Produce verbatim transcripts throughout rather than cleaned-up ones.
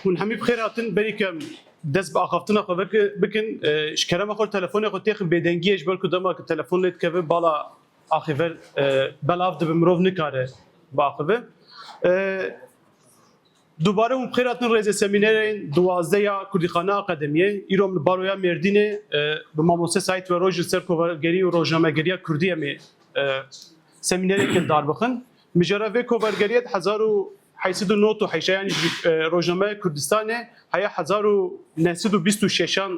Hûn hemî bi xêr hatin, berî ke em dest bi axaftina xwe veke-, bikin, e, ji kerema xwe telefonê xwe têxin bêdengiyê, ji ber ku dema ku telefon lê dikeve bala axê ver, e, belav dibe, mirov nikare biaxive. E, Dubare hûn bi xêr hatin rêzê semînerên duwazdeh ya Kurdîxana Akademiyê. Îro em li baroya Mêrdînê, e, bi mamoste Seîd Weroj li ser kovargerî û rojnamegeriya Kurdî em ê, e, semînereke darbixin. Mijara vê kovargeriye di hezar û heyt sed û nod û heşt, yanî ji, e, rojnameya Kurdistanê heya hezar û neh sed û bîst û şeşan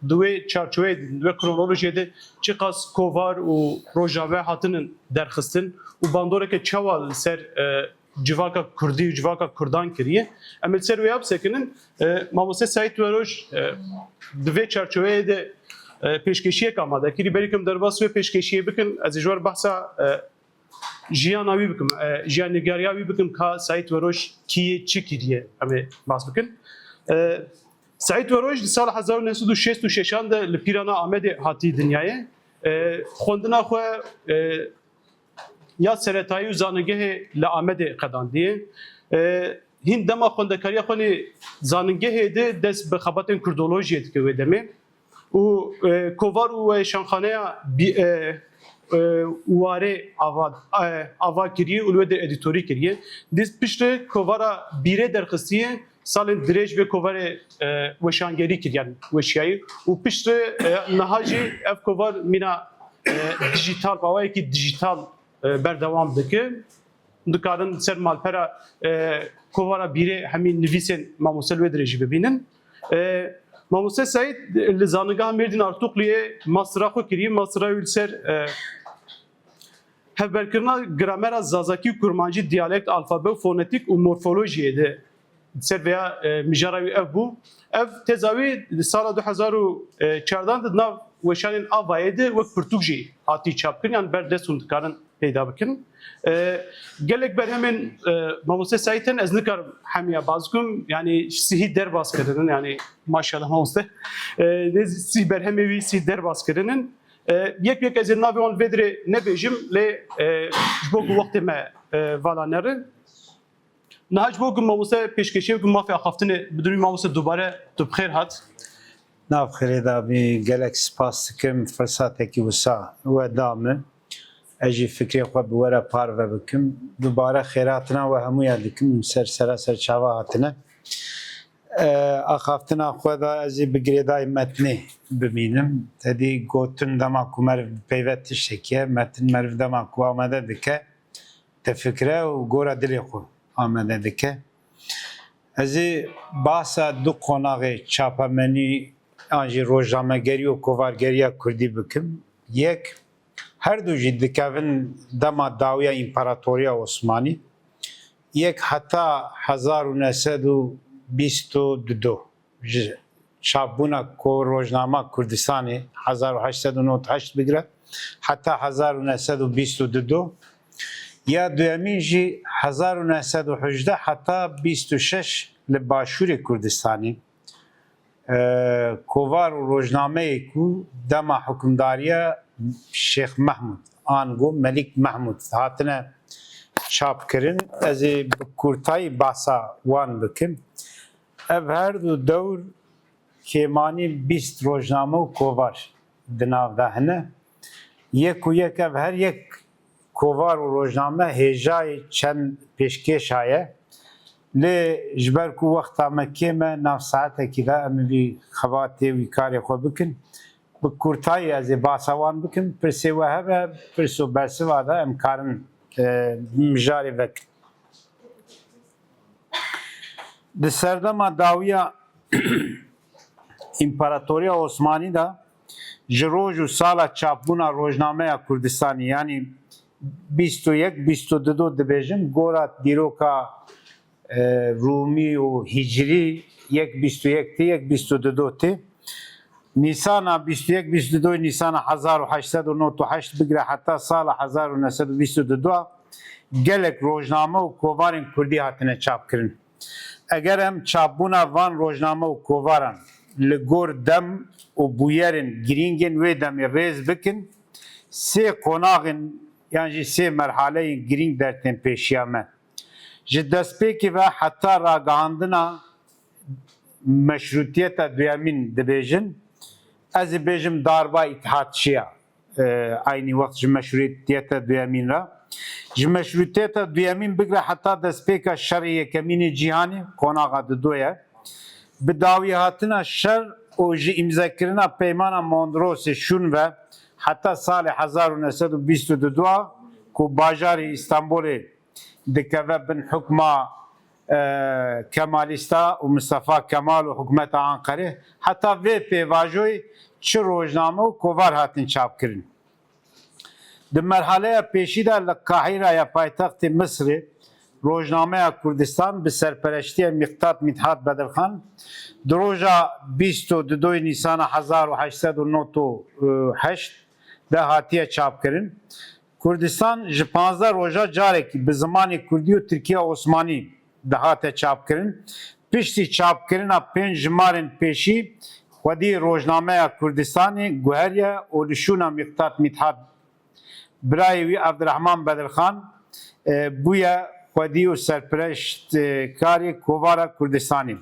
di wê çarçoveyê de, di wê kronolojiyê de çiqas kovar û rojname hatinin derxistin û bandoreke çawa li ser, e, civaka Kurdî û civaka Kurdan kiriye. Em ê li ser wê ya bisekinin. E, mamoste Seîd Weroj, e, di vê çarçoveyê de, e, pêşkêşiyek amade kirî. Berî ku em derbas wê pêşkêşiyê bikin, ez ê ji we re behsa, e, jiyana wî bikim, e, jiyannigariya wî bikim ka Seîd Weroj kî yê, çi kiriye, em ê behs bikin. E, Seîd Weroj di sala hezar û neh sed û şêst û şeşan de li Pîrana Amedê hatî dinyayê. E, xwendina xwe, e, ya seretayî û zanîngehê li Amedê qedandiye. E, hîn dema xwendekariya xwe nê zanîngehê de dest bi xebatên kurdolojiyê dike wê demê. Û, e, kovar û weşanxaneya bî-, e, e, Warê ava, e, ava kiriye û li wê de edîtorî kiriye. Dîs piştre kovara Bîrê derxistiye, salên dirêj vê kovarê, e, weşangerî kiriyan, weşiyayî. Û piştre, e, niha jî ev kovar mîna, e, dijîtal, bi awayekî dijîtal, e, berdewam dike. Dikarin ser malpera, e, kovara Bîrê hemî nivîsên mamoste li wê dirêjî bibînin. E, mamoste Seîd li Zanîngeha Mêrdîn Artukliyê mastera xwe kiriye. Mastera wî li ser, e, hevberkirina gramera Zazakî û Kurmancî, diyalekt, alfabe û fonetîk û morfolojiyê de ser vêya, e, mijara wî ev bû. Ev teza wî di sala du hezar û çardan de di nav weşanên Avayê de wek pirtûk jî hatî çapkirin, yan ber dest hûn dikarin peyda bikin. E, gelek berhemên, e, mamoste Seîd hene, ez nikarim hemiya baz bikim, yanî sihî derbas kirinin, yanî maşallah mamoste. E, nêz sî berhemê wî sî derbas kirinin. E, yek yek ez ê navê wan vê dirê nebêjim, lê, e, ji bo ku wextê me, e, vala nerin. Niha ji bo ku mamoste pêşkêşiyê bikim mafê axaftinê bidim, mamoste dubare tu bi xêr hat. Nav xêrê de bî, gelek spas dikim firsatekî wisa we da min. Ez jî fikrê xwe bi we re parve bikim. Dubare xêrhatina we hemûya dikim, ser sera ser çava hatine. E, axaftina xwe de ez jî bi girêdayî metnê bimînim. Tedî gotin dema ku meriv dipeyve tiştekî ye, metin meriv dema ku amade dike, difikire û gora dilê xwe amade dike. Ez ê behsa du qonaxê çapemenî an jî rojnamegerî û kovargeriya kurdî bikim. Yek, her du jî dikevin dema dawiya Împaratoriya Osmanî. Yek heta hezar û neh sed û bîst û du, ji çapbûna ku rojnama Kurdistanê hezar û heşt sed û nod heşt bigire heta hezar û neh sed û bîst û du. Ya duyemîn jî hezar û neh sed û hejdeh heta bîst û şeş li Başûrê Kurdistanê, e, kovar û rojnameyê ku dema hukimdariya Şêx Mehmûd, ango Melîk Mehmûd hatine çapkirin. Ez ê bi kurtayî behsa wan bikim. Ev her du dewr kêmanî bîst rojname û kovar di nav de hene. Yek û yek ev her yek kovar û rojname hêjayê çend pêşkêşa ye. Lê ji ber ku wexta me kêm e, nav saetekî de em ê vî xebatê, wî karê xwe bikin. Bi kurtayî ez ê behsa wan bikim. Pirsê we hebe, pirs û bersiva de em karin, e, mijarê vekin. Di serdema dawiya Împaratoriya Osmanî de ji roj û sala çapbûna rojnameya Kurdistanî, yanî bîst û yek, bîst û du dibêjin, gora dîroka, e, Rûmî û Hicrî, yek bîst û yek tê, yek bîst û du tê. Nîsana bîst û yek, bîst û du Nîsana hezar û heşt sed û nod û heşt bigire heta sala hezar û neh sed û bîst û du gelek rojname û kovarên kurdî hatine çapkirin. Eger em çapbûna van rojname û kovaran li gor dem û bûyerên girîngên wê demê rêz bikin, sê qonaxên yan jî sê merhaleyên girîng dertên pêşiya me. Ji destpêkê ve heta ragihandina meşrûtiyeta duyemîn dibêjin. Ez ê bêjim darba îtihatçiya, e, aynî wext ji meşrûtiyeta duyemîn re. Ji meşrûtiyeta duyemîn bigre heta destpêka şerê yekemîn ê cîhanê, qonaxa dido ye. Bi dawî hatina şer û ji îmzekirina peymana Mondrosê şûn ve heta salê hezar û neh sed û bîst û du ku bajarê Îstanbulê dikeve bin hukma, e, Kemalîsta û Mistefa Kemal û hikûmeta Anqerê, heta vê pêvajoyê çi rojname û kovar hatin çapkirin. Di merhaleya pêşî de li Qahîra ya paytextê Misirê Rojnameya Kurdistan bi serpereştiya Miqdad Midhat Bedirxan di roja bîst û dudoyê Nîsana hezar û heşt sed û nod û heşt de hatiye çapkirin. Kurdistan ji panzdeh roja carekî bi zimanê kurdî û tirkiya osmanî dihate çapkirin. Piştî çapkirina pênc jimarên pêşî xwedî Rojnameya Kurdistanê guheriye û li şûna Miqdad Midhat birayê wî Evdirehman Bedirxan, e, bûye xwedî û serpireşt, e, karê Kovara Kurdistanê.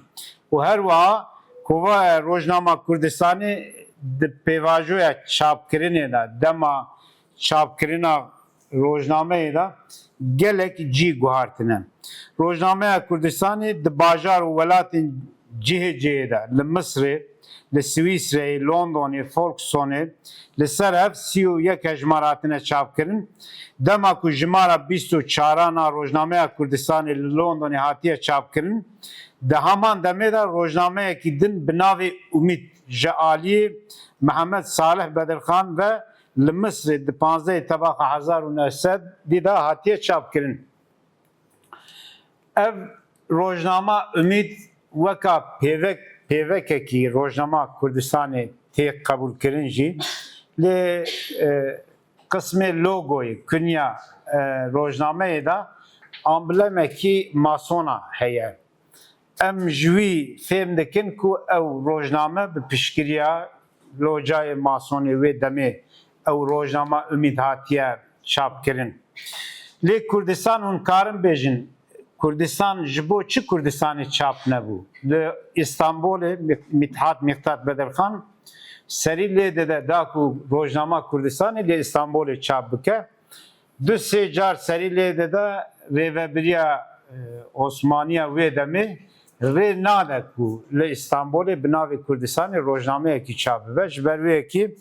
Û her wiha Kova-, Rojnama Kurdistanê di pêvajoya çapkirinê de, dema çapkirina rojnameyê de gelek cî guhartine. Rojnameya Kurdistanê di bajar û welatên cihê cihê de, li Misirê, li Swîsreyê, Londonê, Folkestoneê, li ser hev sî û yek hejmar hatine çapkirin. Dema ku jimara bîst û çaran a Rojnameya Kurdistanê li Londonê hatiye çapkirin, di heman demê de rojnameyekî din bi navê Umîd ji aliyê Mihemed Salih Bedirxan ve li Misirê di panzdehê Tebaxa hezar û neh sed dî de hatiye çapkirin. Ev rojnama Umîd weka pêvek, pêvekekî rojnama Kurdistanê tê qebûlkirin jî, lê, e, qismê logoyê, kunya, e, rojnameyê de amblemekî masona heye. Em ji wî fêm dikin ku ew rojname bi piştgiriya locayê masonê wê demê ew rojnama Umîd hatiye çapkirin. Lê Kurdistan, hûn karin bêjin, Kurdistan ji bo çi Kurdistanê çap nebû? Li Îstanbolê Mi-, Mithat Miqdad Bedirxan serî lê dide da ku rojnama Kurdistanê li Îstanbolê çap bike. Du sê car serî lê dide rêvebiriya, e, Osmaniya wê demê rê nade ku li Îstanbolê bi navê Kurdistanê rojnameyekî çap bibe. Ji ber wê yekê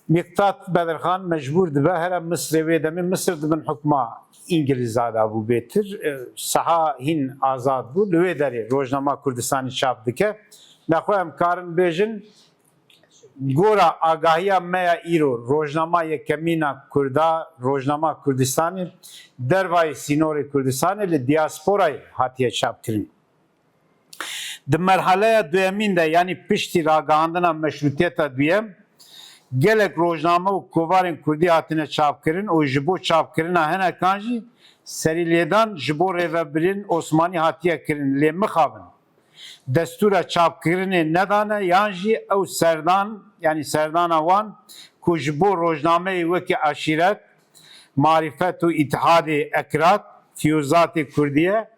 Miqdad Bedirxan mecbûr dibe here Misirê wê demê. Misir di bin hukma Îngilîza de bû bêtir. E, seha hîn azad bû. Li wê derê rojnama Kurdistanê çap dike. Nexwe em karin bêjin, gora agahiya me ya îro, rojnama yekemîn a Kurda, rojnama Kurdistanê, dervayê sînorê Kurdistanê li diasporayê hatiye çapkirin. Di merhaleya duyemîn de, yanî piştî ragihandina meşrûtiyeta duyem, gelek rojname û kovarên kurdî hatine çapkirin û ji bo çapkirina hinekan jî serîlêdan ji bo rêvebirên Osmanî hatiye kirin. Lê mixabin, destûra çapkirinê nedane yan jî ew serdan, yanî serdana wan ku ji bo rojnameyê wekî Eşîret, Marîfet û Îtihadê Ekrat, Fiyûzatê Kurdî ye,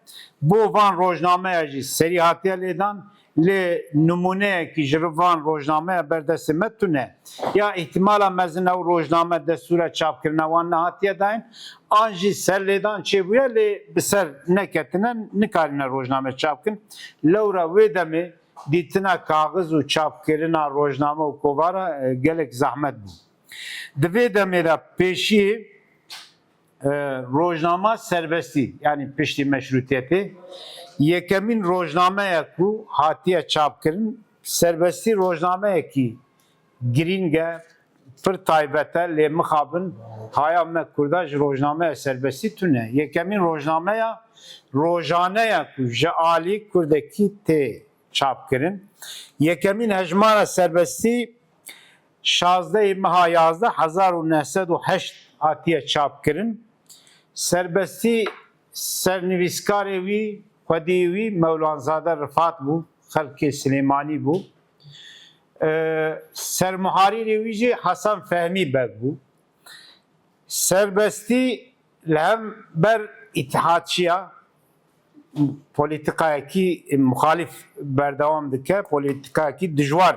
bo van rojnameya jî serî hatiye lêdan, lê nimûneyekî ji van rojnameya ber destê me tune. Ya îhtimala mezin ew rojname destûra çapkirina wan nehatiye dayîn, an jî serlêdan çêbûye, lê bi ser neketine, nikarîne rojname çap kin. Lewra wê demê dîtina kaxiz û çapkirina rojname û kovara, e, gelek zehmet bû. Di vê demê de pêşî, e, rojnama serbestî, yanî piştî meşrûtiyetê, yekemîn rojname ye ku hatiye çapkirin, serbestî rojnameyekî girîng e, pir taybet e, lê mixabin haya me Kurda ji rojnameya serbestî tune. Yekemîn rojnameya rojane ye ku ji alî kurdekî tê çapkirin. Yekemîn hejmara serbestî şazdehê meha yazdeh hezar û neh sed û heşt hatiye çapkirin. Serbestî sernivîskarê wî, xwediyê wî Mewlanzade Rifat bû, xelkê Silêmanî bû. Ee, sermuharîrê wî jî Hasan Fehmî Beg bû. Serbestî li hember îtihatçiya polîtîkayekî muxalîf berdewam dike, polîtîkayekî dijwar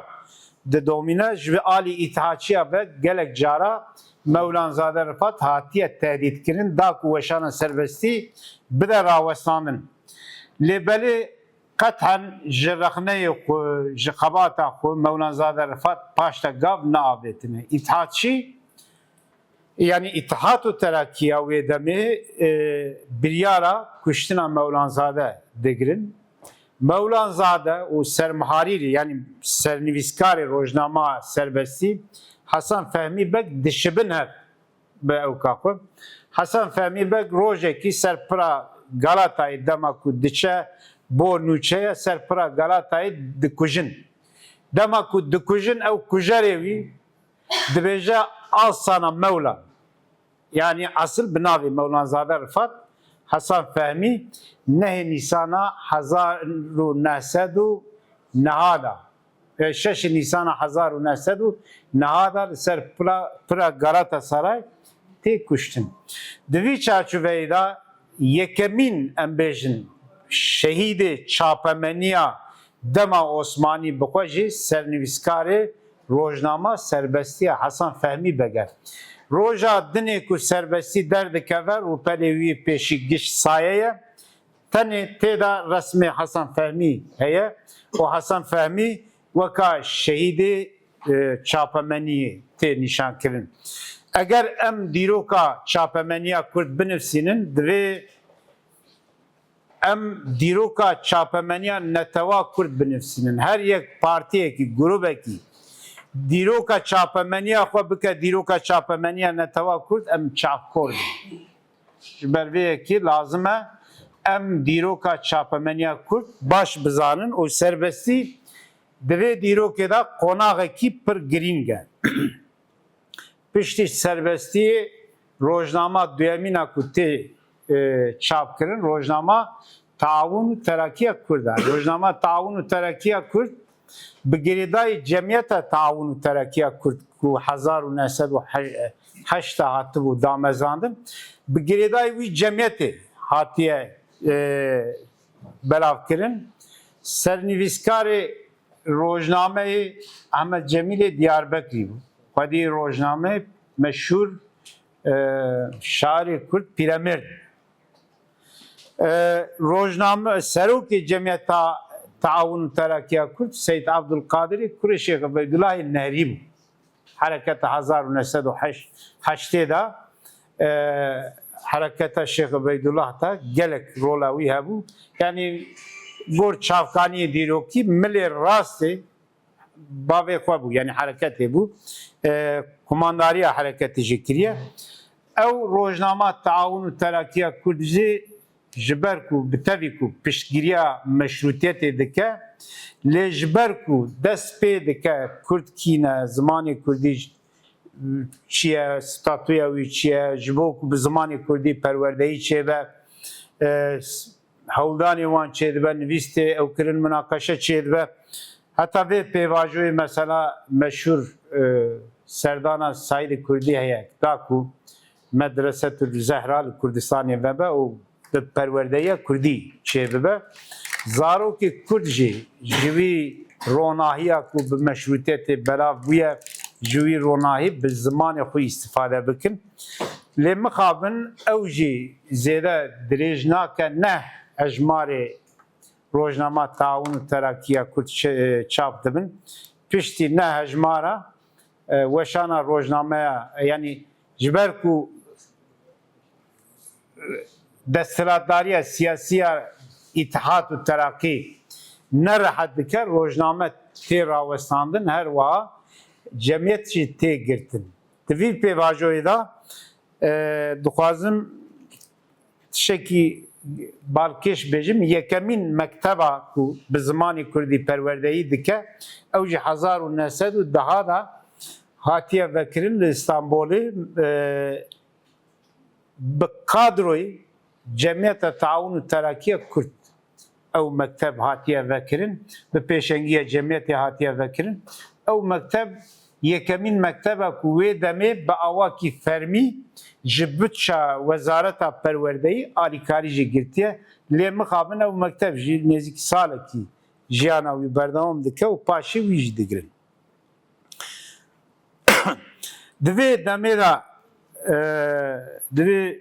didomîne. Ji alî îtihatçiya ve gelek cara Mewlanzade Rifat hatiye tehdîtkirin, da ku weşana serbestî bide rawestandin. Lê belê qethen ji rexneyê xwe, ji xebata xwe Mewlanzade Rifat paşta gav neavêtine. Îtihatçî, yanî Îtihat û Terakî ya wê demê, e, biryara kuştina Mewlanzade digirin. Mewlanzade û sermiharîrî, yanî sernivîskarê rojnama Serbestî, Hesen Fehmî Beg dişibin hev bi ewka xwe. Hesen Fehmî Beg rojekî ser pira Galatayê, dema ku diçe bo nûçeye, ser pira Galatayê dikujin. Dema ku dikujin, ew kujerê wî dibêje, Alsana Mewlan. Yanî esil bi navê Mewlanzade Rifat, Hesen Fehmî, nehê Nîsana hezar û neh sed û neha da, e, şeşê Nîsana hezar û neh sed û neha da li ser pira, pira Galatasaray tê kuştin. Di vî çarçoveyê de yekemîn, em bêjin, şehîdê çapemeniya dema Osmanî bi xwe jî sernivîskarê rojnama Serbestî ye, Hesen Fehmî Beg e. Roja dinê ku Serbestî derdikeve, rûpelê wî pêşî giş saye ye. Tenê tê de resmê Hesen Fehmî heye û Hesen Fehmî weka şehîdê, e, çapemeniyê tê nîşankirin. Eger em dîroka çapemeniya Kurd binivîsînin, divê em dîroka çapemeniya netewa Kurd binivîsînin. Her yek partiyekî, grûbekî dîroka çapemeniya xwe bike dîroka çapemeniya netewa Kurd, em çavkor in. Ji ber vê yekê lazim e em dîroka çapemeniya Kurd baş bizanin û Serbestî di vê dîrokê de qonaxekî pir girîng e. Piştî Serbestiyê rojnama duyemîna ku tê, e, çapkirin, rojnama Taawun û Terakiya Kurd e. Rojnama Taawun û Terakiya Kurd bi girêdayî Cemiyeta Taawun û Terakiya Kurd ku hezar û neh sed û heşt hatibû damezrandin, bi girêdayî wî cemiyetê hatiye, e, belavkirin. Sernivîskarê rojnameyê Ehmed Cemîlê Diyarbekirî bû. Xwedî rojname meşhûr, e, şairê Kurd Pîremêrd. E, rojname, serokê Cemiyeta Taawun û Terakiya Kurd Seyd Abdulkadirî kurê Şêx Ubeydullahê Nehrî bû. Hereketa hezar û neh sed û heştê de, e, hereketa Şêx Ubeydullah de gelek rola wî hebû. Yanî gor çavkaniyê dîrokî milê rastê bavê xwe bû, yanî hereketê bû. E, kumandariya hereketê jî kiriye. Ew rojnama Taawun û Terakiya Kurd jî ji ber ku bi tevî ku piştgiriya meşrûtiyetê dike, lê ji ber ku dest pê dike Kurd kî ne, zimanê Kurdî çi ye, statuya wî çi ye, ji bo ku bi zimanê Kurdî perwerdeyî çêbe, e, hewldanê wan çêdibe, nivîstê ew kirin, minaqeşe çêdibe. Heta vê pêvajoyê mesela meşhûr, e, serdana Saîdê Kurdî heye, da ku Medresetul Zehra li Kurdistanê vebe û bi perwerdeya Kurdî çêbibe. Zarokê Kurd jî ji wî ronahiya ku bi meşrûtiyetê belav bûye, ji wî ronahî bi zimanê xwe îstifade bikin. Lê mixabin ew jî zêde dirêj nake, neh hejmarê rojnama Taawun û Terakiya Kurd çe-, çap dibin. Piştî neh hejmara, e, weşana rojnameya, yanî ji ber ku desthilatdariya siyasî ya Îtihat û Terakî nerehet dike, rojname tê rawestandin, her wiha cemiyet jî tê girtin. Di vî pêvajoyê de, e, dixwazim tiştekî balkêş bêjim, yekemîn mekteba ku bi zimanê kurdî perwerdeyî dike, ew jî hezar û neh sed û deh de hatiye vekirin li Îstanbolê, e, bi kadroyê Cemiyeta Taawun û Terakiya Kurd ew mekteb hatiye vekirin, bi pêşengiya cemiyetê hatiye vekirin. Ew mekteb yekemîn mekteb e ku wê demê bi awakî fermî ji bütça Wezareta Perwerdeyî alîkarî jî girtiye. Lê mixabin ew mekteb jî nêzîkî salekî jiyana wî berdewam dike û paşê wî jî digirin. Di vê demê de, e, di vê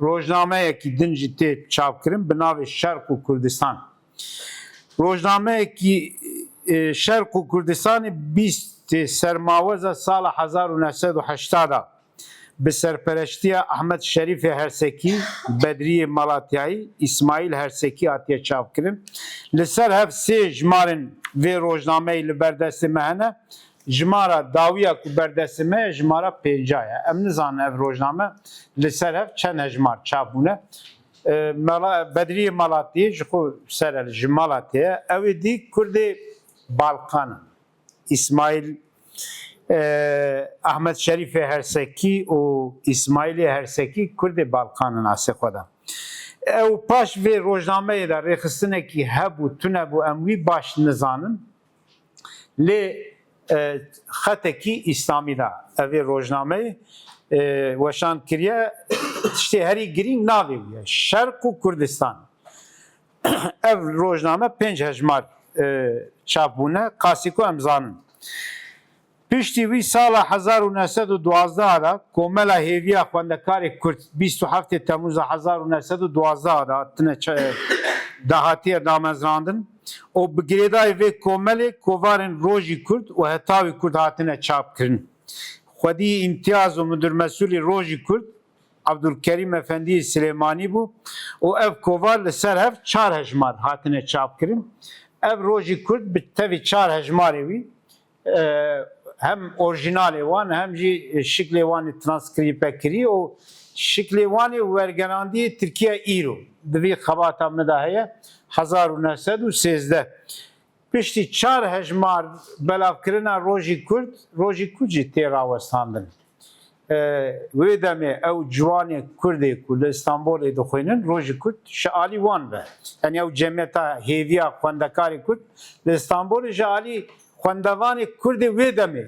rojnameyekî din jî tê çapkirin bi navê Şerq û Kurdistan. Rojnameyekî, e, Şerq û Kurdistanê bîstê sermaweza sala hezar û neh sed û heştad a bi serpereştiya Ahmet Şerîfê Hersekî, Bedriyê Malatyayî, Îsmaîl Hersekî hatiye çapkirin. Li ser hev sê jimarên vê rojnameyê li ber destê me hene. Jimara dawiya ku ber destê me ye, jimara pênca ye. Em nizanin ev rojname li ser hev çend hejmar çap bûne. E, Mala-, Bedriyê Malatiyê ji xwe ser e, ji Malatiyê ye. Ew ê dî Kurdê Balkan in. Îsmaîl, e, Ahmet Şerîfê Hersekî û Îsmaîlê Hersekî Kurdê Balkan in asê xwe de. Ew paş vê rojnameyê de rêxistinekî hebû, tune bû, em wî baş nizanin. Lê, e, xetekî îslamî de evê rojnameyê, e, weşan kiriye, tiştê herî girîng navê wî ye. Şerq û Kurdistan. Ev rojname pênc hejmar, e, çap bûne, qasî ku em zanin. Piştî wî sala hezar û neh sed û duwazdeh de Komela Hêviya Xwendekarê Kurd bîst û heftê Temûza hezar û neh sed û duwazdeh de hatine ça-, dahatiye damezrandin û bi girêdayî vê komelê kovarên Rojî Kurd û Hetawî Kurd hatine çapkirin. Xwedî îmtiyaz û midurmesûlî Rojî Kurd Abdulkerîm Efendiyê Silêmanî bû û ev kovar li ser hev çar hejmar hatine çapkirin. Ev Rojî Kurd bi tevî çar hejmarê wî, e, hem orjinalê wan hem jî şiklê wan ê transkrîpekirî û şiklê wan ê wergerandiyê Tirkiye îro di vî xebata min de heye, hezar û neh sed û sêzdeh. Piştî çar hejmar belavkirina Rojî Kurd, Rojî Kurd jî tê rawestandin. E, wê demê ew ciwanê Kurdê ku li Stenbolê dixwînin, Rojî Kurd ji alî wan ve. Yanî ew cemiyeta hêviya xwendekarê Kurd li Stenbolê ji alî xwendevanê Kurdê wê demê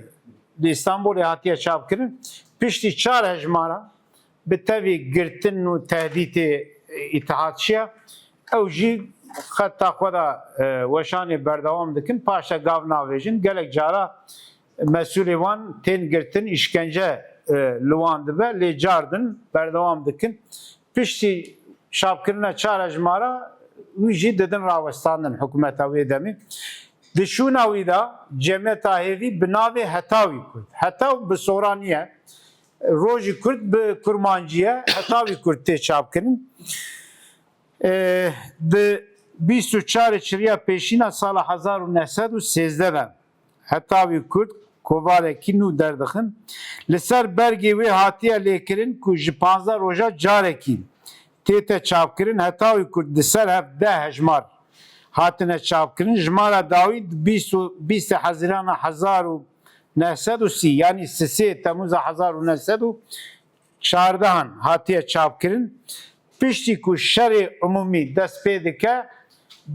li Stenbolê hatiye çapkirin. Piştî çar hejmara bi tevî girtin û tehdîtê îtihatçiya, ew jî xeta xwe de, e, weşanê berdewam dikin, paşe gav navêjin. Gelek cara mesûlê wan tên girtin, îşkence, e, li wan dibe, lê car din berdewam dikin. Piştî çapkirina çar hejmara wî jî didin rawestandin hikûmeta wê demê. Di şûna wî de cemiyeta hêvî bi navê Hetawî Kurd. Hetaw bi soranî ye. Rojî Kurd bi kurmancî ye. Hetawî Kurd tê çapkirin. E, di bîst û çarê çiriya pêşîna sala hezar û neh sed û sêzdeh de Hetawî Kurd kovarekî nû derdixin. Li ser bergê wê hatiye lêkirin ku ji panzdeh roja carekî tête çapkirin. Hetawî Kurd di ser hev deh hejmar hatine çapkirin. Jimara dawî di bîst û, bîstê Hezîrana hezar û neh sed û sî, yanî sisê Temûza hezar û neh sed û çardehan hatiye çapkirin. Piştî ku şerê umûmî dest pê dike,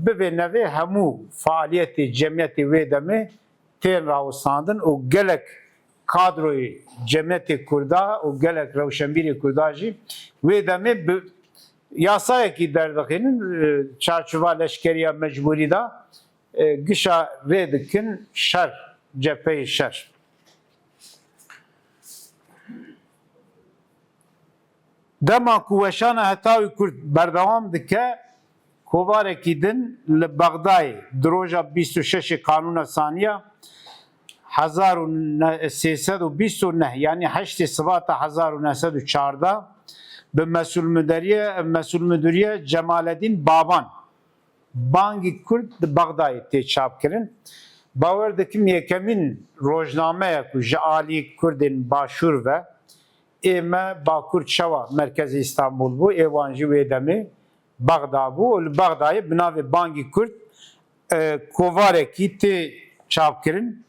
bivê nevê hemû faaliyetê cemiyetê wê demê tên rawestandin û gelek kadroyê cemiyetê Kurda û gelek rewşenbîrê Kurda jî wê demê bi yasayekî derdixînin, e, çarçova leşkeriya mecbûrî de, e, gişa rê dikin şer, cepheyê şer. Dema ku weşana Hetawî Kurd berdewam dike, kovarekî din li Bexdayê di roja bîst û şeşê Kanûna Saniya hezar û sê sed û bîst û neh, yanî heştê Sibata hezar û neh sed û çardeh, bi mesûlmideriye, mesûlmidûriye Cemaledîn Baban, Bangî Kurd di Bexdayê tê çapkirin. Bawer dikim yekemîn rojname ye ku ji alî Kurdên Başûr ve ê me Bakur Çewa merkezê Îstanbul bû, ê wan jî wê demê Bexda bû û li Bexdayê bi navê Bangî Kurd, e, kovarekî tê çapkirin.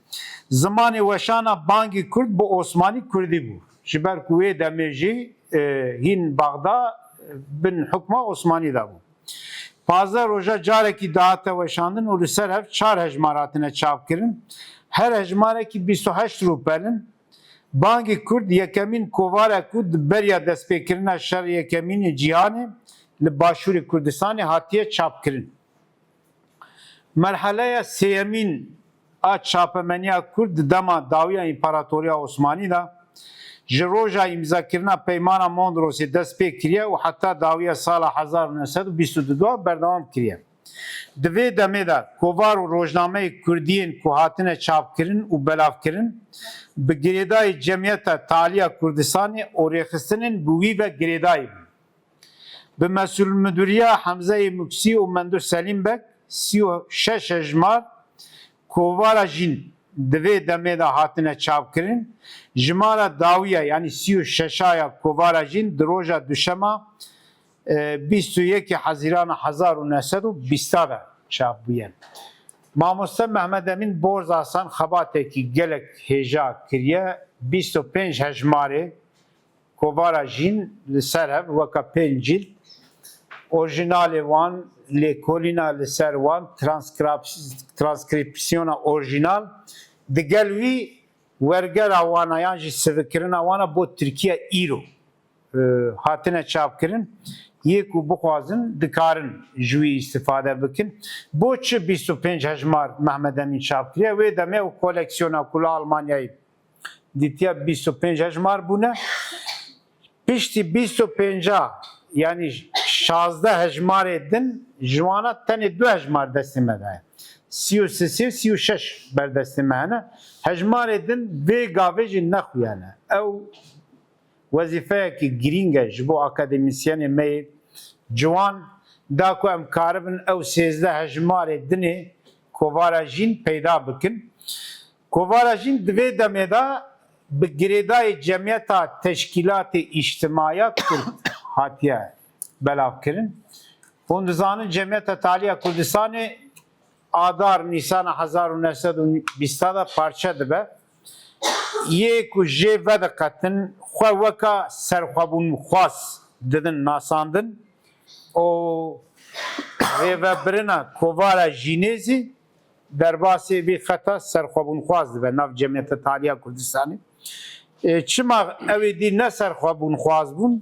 Zimanê weşana Bangî Kurd bi osmanî kurdî bû. Ji ber ku wê demê jî, e, hîn Bexda, e, bin hukma Osmanî de bû. Pazdeh roja carekî dihate weşandin û li ser hev çar hejmar hatine çapkirin. Her hejmarekî bîst û heşt rûpel in. Bangî Kurd yekemîn kovare ku di beriya destpêkirina Şer Yekemîn ê Cîhanê li Başûrê Kurdistanê hatiye çapkirin. Merheleya sêyemîn a çapemeniya Kurd di dema dawiya Împaratoriya Osmanî de ji roja îmzakirina Peymana Mondrosê dest pê kiriye û heta dawiya sala hezar û neh sed û bîst û du berdewam kiriye. Di vê demê de kovar û rojnameyê kurdî yên ku hatine çapkirin û belavkirin, bi girêdayî Cemiyeta Taliya Kurdistanê û rêxistinên bi wî ve girêdayî bûn. Bi mesulmidûriya Hemzeyê Muksî û Mendur Selîm Beg, sî û şeş hejmar kovara jîn di vê demê de hatine çapkirin. Jimara dawiya, yanî sî û şeşaya kovara jîn di roja duşema, e, bîst û yekê Hezîrana hezar û neh sed û bîsta de çap bûye. Mamoste Mehmed Emîn Borzasan xebatekî gelek hêja kiriye, bîst û pênc hejmarê kovara jîn li ser hev weka pênc cîld, orjînalê wan, lêkolîna li ser wan, transkrap-, transkripsiyona orjînal, digel wî wergera wana yan jî sivikirina wana bo Tirkiye îro, e, hatine çapkirin, yê ku bixwazin dikarin ji wî îstifade bikin. Bo çi bîst û pênc hejmar Mehmed Emîn çap kiriye? Wê demê ew koleksiyona ku li Almanyayê dîtiye bîst û pênc hejmar bûne. Piştî bîst û pênca, yanî şazdeh hejmarê din, ji wana tenê du hejmar destê me de ye. Sî û sê, sî û şeş ber destê me hene. Hejmarê din vê gavê jî nexuya ne. Ew wezîfeyekî girîng e ji bo akademîsyenê me yê ciwan, da ku em karibin ew sêzdeh hejmarê dinê kovara jîn peyda bikin. Kovara jîn di vê demê de bi girêdayî Cemiyeta Teşkîlatê Îctimaiya Kurd hatiye belavkirin. Hûn dizanin Cemiyeta Taliya Kurdistanê Adar Nîsana hezar û neh sed û bîsta de parçe dibe. Yê ku jê vediqetin, xwe weka serxwebûnxwaz didin nasandin û rêvebirina kovara jînê zî derbasê vî xeta serxwebûnxwaz dibe nav Cemiyeta Taliya Kurdistanê. E, çima ew ê dî ne serxwebûnxwaz bûn?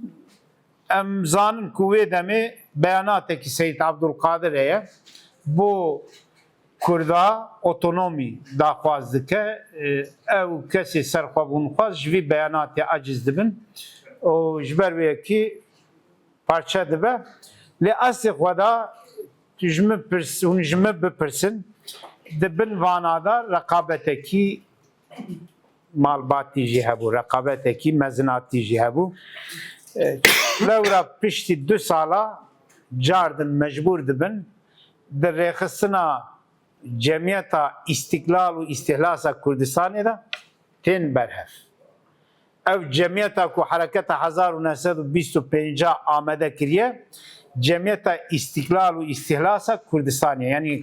Em zanin ku wê demê beyanatekî Seyîd Abdulkadir heye, bo Kurda otonomî daxwaz dike. E, ew kesê serxwebûnxwaz ji vî beyanatê aciz dibin û ji ber wê yekê parçe dibe. Lê eslê xwe de tu ji min pirs-, hûn ji min bipirsin, di bin vana de reqabetekî malbatî jî hebû, reqabetekî mezinatî jî hebû. E, lewra piştî du sala cardin mecbûr dibin di rêxistina Cemiyeta Îstiklal û Îstihlasa Kurdistanê de tên berhev. Ev cemiyeta ku hereketa hezar û neh sed û bîst û pênc amade kiriye, Cemiyeta Îstiklal û Îstihlasa Kurdistanê, yanî,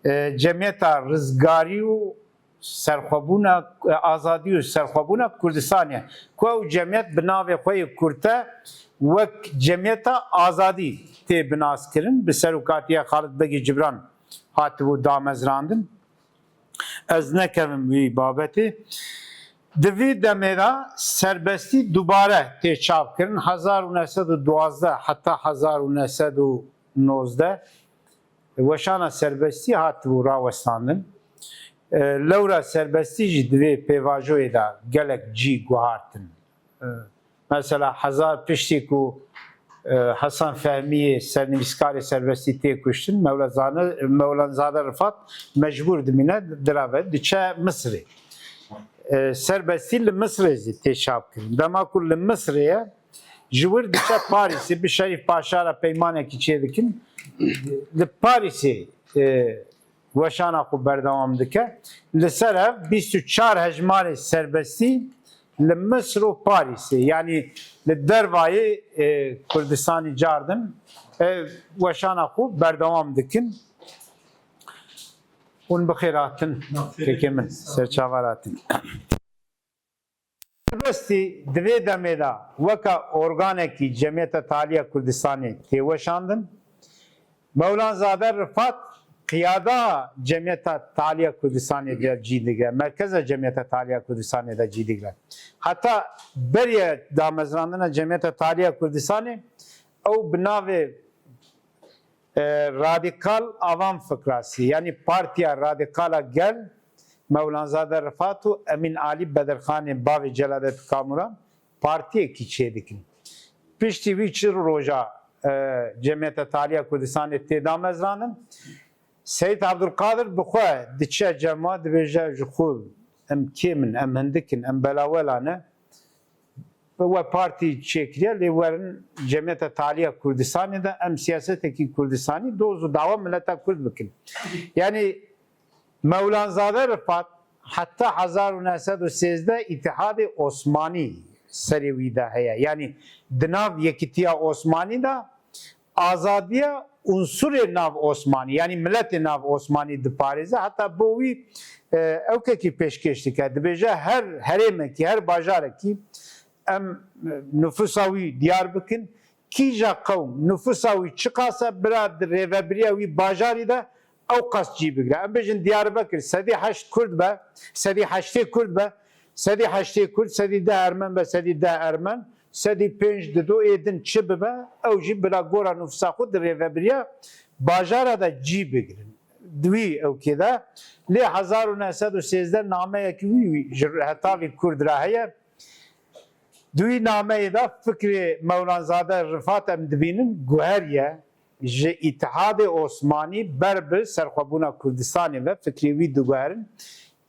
e, Cemiyeta Rizgarî û Serxwebûna, e, Azadî û Serxwebûna Kurdistanê, ku ew cemiyet bi navê xwe yê kurte wek Cemiyeta Azadî tê binaskirin, bi serokatiya Xalid Begê Cibran hatibû damezrandin. Ez nekevim wî babetê. Di vî demê de serbestî dubare tê çapkirin. Hezar û neh sed û duwazdeh heta hezar û neh sed û nozdeh weşana serbestî hatibû rawestandin. E, lewra serbestî jî di vê pêvajoyê de gelek cî guhartin. E, mesela hezar piştî ku, e, Hesen Fehmiyê sernivîskarê serbestî tê kuştin, Mewla Zane-, Mewlanzade Rifat mecbûr dimîne, dirave, diçe Misirê. E, serbestî li Misirê jî tê çapkirin. Dema ku li Misirê ye, ji wir diçe Parîsê, bi Şerîf Paşa re peymanekî çêdikin. Li Parîsê, e, weşana xwe berdewam dike. Li ser ev bîst û çar hejmarê serbestî li Misir û Parîsê, yanî li dervayê, e, Kurdistanî cardin, e, weşana xwe berdewam dikin. Hûn bi xêr hatin, kekê min, serçava hatin. Serbestî di vê demê de weka organekî Cemiyeta Taliya Kurdistanê tê weşandin. Mewlanzade Rifat qiyada Cemiyeta Taliya Kurdistanê de cî digire, merkeza Cemiyeta Taliya Kurdistanê de cî digire. Heta beriye damezrandina Cemiyeta Taliya Kurdistanê ew bi navê, e, Radikal Avam Fikrasî, yanî Partiya Radikala Gel, Mewlanzade Rifat û Emîn Alî Bedirxanê bavê Celadet Kamuran partiyekî çêdikin. Piştî wî çi roja, e, Cemiyeta Taliya Kurdistanê tê damezrandin. Seyîd Abdulkadir bi xwe diçe cema, dibêje, ji xwe em kêm in, em hindik in, em belawela ne. We partî çêkiriye, lê werin Cemiyeta Taliya Kurdistanê de em siyasetekî Kurdistanî doz û dawa mileta Kurd bikin. Yanî Mewlanzade Rifat heta hezar û neh sed û sêzdeh Îtihadê Osmanî serê wî de heye. Yanî di nav Yekîtiya Osmanî de azadiya unsurê nav Osmanî, yanî miletê nav Osmanî diparêze. Heta bo wî, e, ewkekî pêşkêş dike. Dibêje her herêmekî, her bajarekî em, e, nifûsa wî diyar bikin. Kîja qewm nifûsa wî çiqas e, bira di rêvebiriya wî bajarî de ew qas cî bigire. Em bêjin Diyarbekir sedî heşt Kurd be, sedî heştê Kurd be, sedî heştê Kurd, sedî deh Ermen be, sedî deh Ermen, sedî pênc Dido, ê din çi bibe, ew jî bila gora nifûsa xwe di rêvebiriya bajara de cî bigirin. Di wî ewkê de lê hezar û neh sed û sêzdeh nameyekî wî, wî ji heta vî Kurd re heye. Di wî nameyê de fikrê Mewlanzade Rifat em dibînin guheriye, ji Îtihadê Osmanî ber bi serxwebûna Kurdistanê ve fikrê wî diguherin.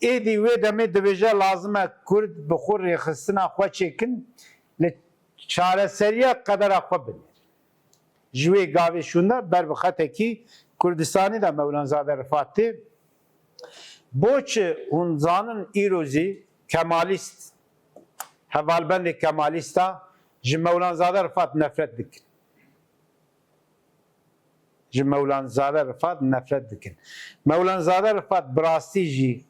Êdî wê demê dibêje lazim e Kurd bi xwe rêxistina xwe çêkin, li çareseriya qedera xwe binêrin. Ji wê gavê şûnde ber bi xetekî Kurdistanê de Mewlanzade Rifat tê. Bo çi hûn zanin îro zî Kemalîst, hevalbendê Kemalîsta ji Mewlanzade Rifat nefret dikin? Ji Mewlanzade Rifat nefret dikin. Mewlanzade Rifat bi rastî jî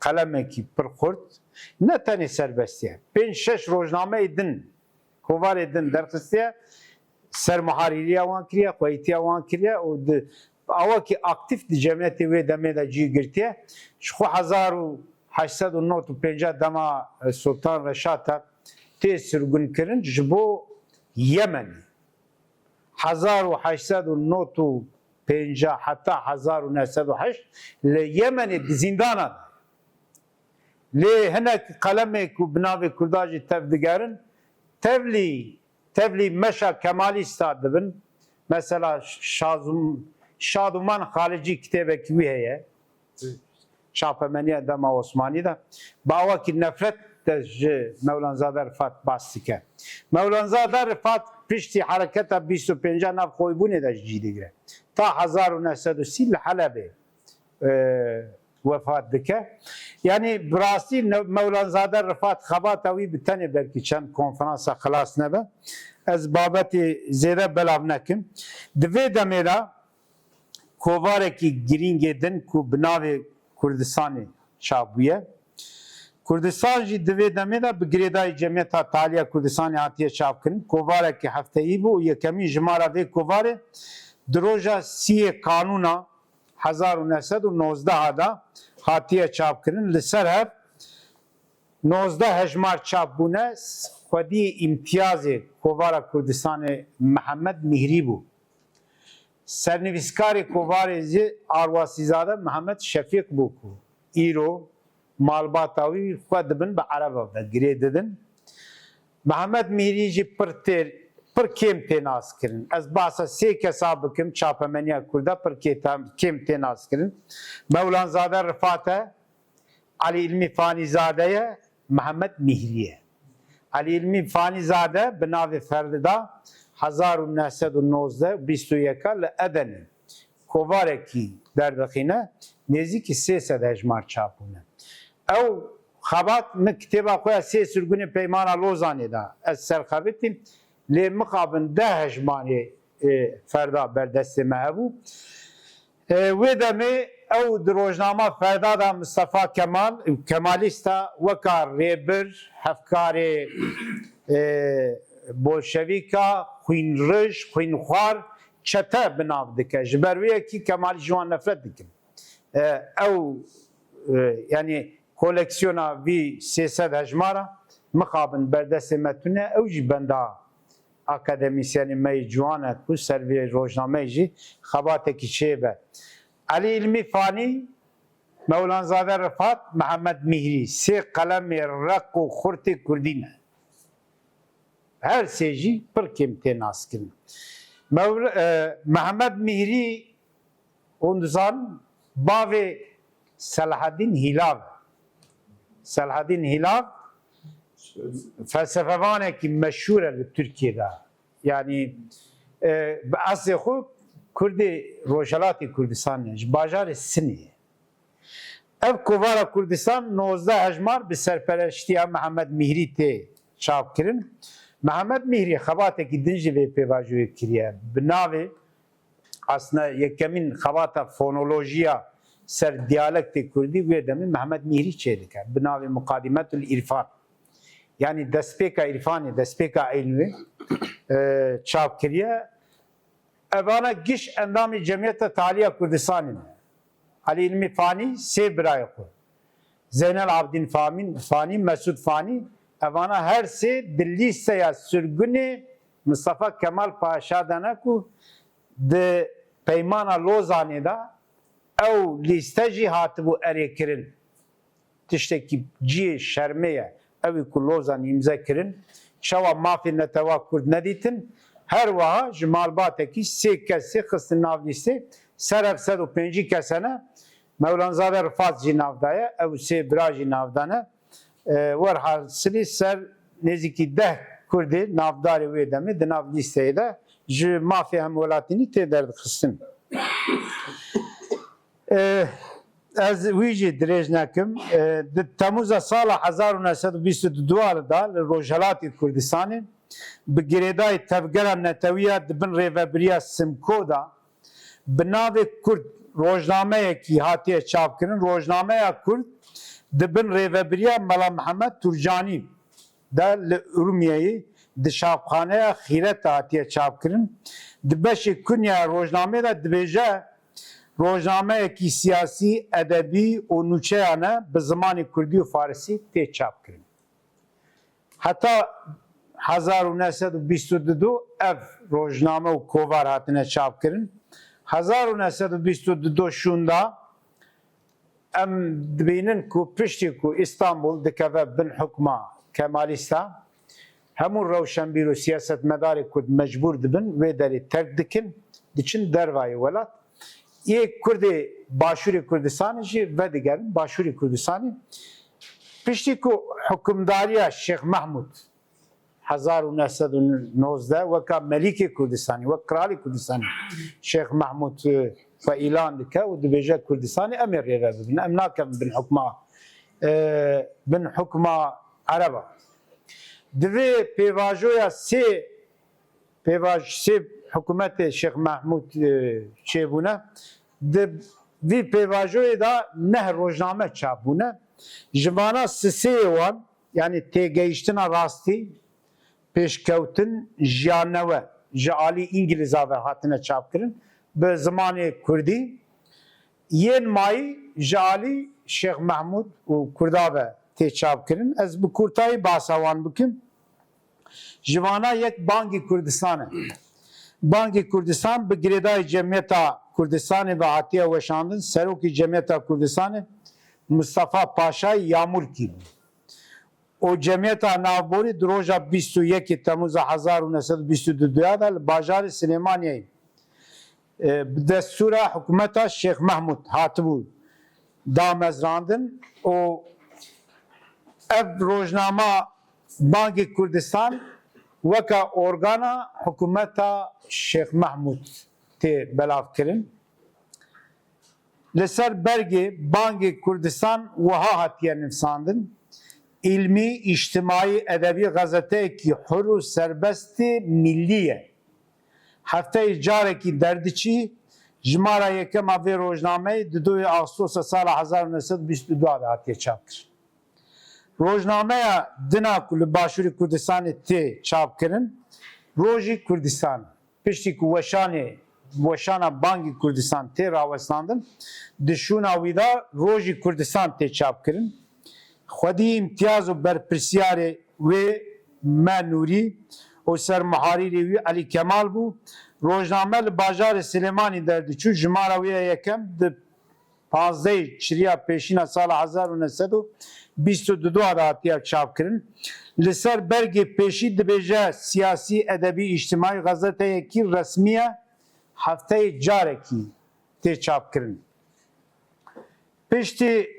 qelemekî pir xurt, ne tenê serbestiye, pênc şeş rojnameyê din, kovarê din derxistiye, sermuharîriya wan kiriye, xweyîtiya wan kiriye û di awakî aktîf di cemiyetê wê demê de cî girtiye. Ji xwe hezar û heşt sed û nod û pêncah dema, e, Sultan Reşata tê sirgûnkirin ji bo Yemenê. Hezar û heşt sed û nod û pêncah heta hezar û neh sed û heşt li Yemenê di zîndana de. Lê hinek qelemê ku bi navê Kurda jî tevdigerin, tevlî, tevlî meşa Kemalîsta dibin. Mesela Şazum-, Şaduman Xalicî kitêbekî wî heye. Çapemeniya dema Osmanî de bi awakî nefret de ji Mewlanzade Rifat bas dike. Mewlanzade Rifat piştî hereketa bîst û pênca nav xwebûnê de ji cî digire. Ta hezar û neh sed û sî li Helebê, e, wefat dike. Yanî bi rastî ne-, Mewlanzade Rifat xebata wî bi tenê belkî çend konferansa xilas nebe. Ez babetê zêde belav nekim. Di vê demê de kovarekî girîngê din ku bi navê Kurdistanê çap bûye. Kurdistan jî di vê demê de bi girêdayî Cemiyeta Taliya Kurdistanê hatiye çapkirin. Kovarekî hefteyî bû û yekemîn jimara vê kovarê di roja sîyê Kanûna hezar û neh sed û nozdeh de hatiye çapkirin. Li ser hev nozdeh hejmar çap bûne, xwediyê îmtiyazê Kovara Kurdistanê Mihemed Mîhrî bû. Sernivîskarê kovarê jî Arwasîzade Mihemed Şefîq bû ku îro malbata wî xwe dibin bi Ereba ve girê didin. Mihemed Mîhrî jî pir têr, pir kêm tê naskirin. Ez behsa sê kesa bikim, çapemeniya Kurda pir kê-, kêm tê naskirin. Mewlanzade Rifat e, Elî Îlmî Fanîzade ye, Mihemed Mîhrî ye. Elî Îlmî Fanîzade bi navê Ferda hezar û neh sed û nozdeh, bîst û yek li Edenê kovarekî derdixîne, nêzîkî sê sed hejmar çap bûne. Ew xebat min kitêba xwe ya Sê Sirgûnê Peymana Lozanê de ez serxebitîm, lê mixabin deh hejmarê, e, Ferda berdestê me hebû. E, wê demê ew di rojnama Ferda de Mistefa Kemal, Kemalîsta weka rêbir, hevkarê, e, bolşevîka, xwînrij, xwînxwar, çete bi nav dike. Ji ber wê yekî Kemalî ji wan nefret dikin. E, ew, e, yanî koleksiyona vî sê sed hejmara mixabin berdestê me tune, ew jî benda akademîsyenê me yê ciwan e ku ser vê rojnameyê jî xebatekî çêbe. Elî Îlmî Fanî, Mewlanzade Rifat, Mihemed Mîhrî, sê qelemê req û xurtê kurdî ne. Her sê jî pir kêm tê naskirin. Mewla-, e, Mihemed Mîhrî Hûn dizan bavê Selahedîn Hîlav. Selahedîn Hîlav felsefevanekî meşhûr e li Tirkiyê de. Yanî, e, bi eslê xwe Kurdê Rojhelatê Kurdistan e, ji bajarê Sinê ye. Ev kovara Kurdistan nozdeh hejmar bi serpereştiya Mihemed Mîhrî tê çapkirin. Mihemed Mîhrî xebatekî din jî vê pêvajoyê kiriye. Bi navê Aslında yekemîn xebata fonolojiya ser diyalektê kurdî wê demê Mehmet Mîhrî çêdike. Bi navê Muqadimetul Îrfan. Yanî destpêka îrfanê, destpêka îlmê, e, çap kiriye. Evana giş endamê Cemiyeta Taliya Kurdistanê ne. Elî Îlmî Fanî sê birayê xwe. Zeynel Abdîn Famîn, Fanî, Mesûd Fanî, evana her sê di lîsteya sirgunê Mistefa Kemal Paşa de ne ku di Peymana Lozanê de ew lîste jî hatibû erêkirin. Tiştekî cihê şermê ye. Ew ê ku Lozan îmze kirin, çawa mafê netewa Kurd nedîtin? Her wiha ji malbatekî sê kesê xistin nav lîstê, ser ev sed û pêncî kese ne, Mewlanzade Rifat jî nav daye, ew sê bira jî nav dane. E, werhasilî ser nêzîkî deh Kurdê navdarê wê demê di nav lîsteyê de ji mafê hemwelatînî tê derdixistin. E, ez wî jî dirêj nekim. E, di Temûza sala hezar û neh sed û bîst û du de li Rojhelatê Kurdistanê bi girêdayî tevgera netewî ya di bin rêvebiriya Simko de bi navê Kurd rojnameyekî hatiye çapkirin. Rojnameya Kurd di bin rêvebiriya Mela Mihemed Turcanî de li Urmiyeyê di çapxaneya Xîret de hatiye çapkirin. Di beşê kunya rojnameyê de dibêje, rojnameyekî siyasî, edebî û nûçeyan e, bi zimanê kurdî û farisî tê çapkirin. Heta hezar û neh sed û bîst û du ev rojname û kovar hatine çapkirin. Hezar û neh sed û bîst û du şûnda em dibînin ku piştî ku Îstanbul dikeve bin hukma Kemalîsta, hemû rewşenbîr û siyasetmedarê Kurd mecbûr dibin wê derê terk dikin, diçin dervayê welat. Yê Kurdê Başûrê Kurdistanê jî vedigerin Başûrê Kurdistanê. Piştî ku hukimdariya Şêx Mehmûd hezar û neh sed û nozdeh weka Melîkê Kurdistanê, wek Kralê Kurdistanê Şêx Mehmûd, e, xwe îlan dike û dibêje Kurdistanê em ê rêve bibin, em nakevin bin hukma, e, bin hukma Ereba. Di vê pêvajoya sê pêvaj sê hikûmetê Şêx Mehmûd, e, çêbûne. Di vî pêvajoyê de neh rojname çap bûne. Ji vana sisêyê wan, yanî Têgeyiştina Rastî, Pêşkewtin, Jiyan Newe ji alî Îngilîza ve hatine çapkirin bi zimanê kurdî. Yên mayî ji alî Şêx Mehmûd û Kurda ve tê çapkirin. Ez bi kurtayî bahsa wan bikim. Ji vana yek Bangê Kurdistan e. Bangê Kurdistan bi girêdayî Cemiyeta Kurdistanê ve hatiye weşandin. Serokê Cemiyeta Kurdistanê Mistefa Paşayê Yamulkî bû. Û Cemiyeta Navborî di roja bîst û yekê Temûza hezar û neh sed û bîst û du de li bajarê Silêmaniyeyê, e, bi destûra hikûmeta Şêx Mehmûd hatibû damezrandin û ev rojnama Bangê Kurdistan weka organa hikûmeta Şêx Mehmûd tê belavkirin. Li ser bergê Bangê Kurdistan wiha hatiye nivîsandin, Îlmî, îctimaî, edebî, xezeteyekî hur û serbestê millî ye. Hefteyê carekî derdiçî, jimara yekem a vê rojnameyê di doyê Axstosa sala hezar û neh sed û bîst û du de hatiye çapkirin. Rojnameya din a ku li Başûrê Kurdistanê tê çapkirin, Rojî Kurdistan. Piştî ku weşanê, weşana Bangî Kurdistan tê rawestandin, di şûna wî de Rojî Kurdistan tê çapkirin. Xwedî îmtiyaz û berpirsiyarê wê Me Nûrî û sermuharîrê wî Elî Kemal bû. Rojname li bajarê Silêmanî derdiçû, jimara wê ya yekem di panzdehê çiriya pêşîna sala hezar û neh sed û bîst û du de hatiye çapkirin. Li ser bergê pêşî dibêje siyasî, edebî, îctimaî, xezeteyekî resmî ye, hefteyê carekî tê çapkirin. Piştî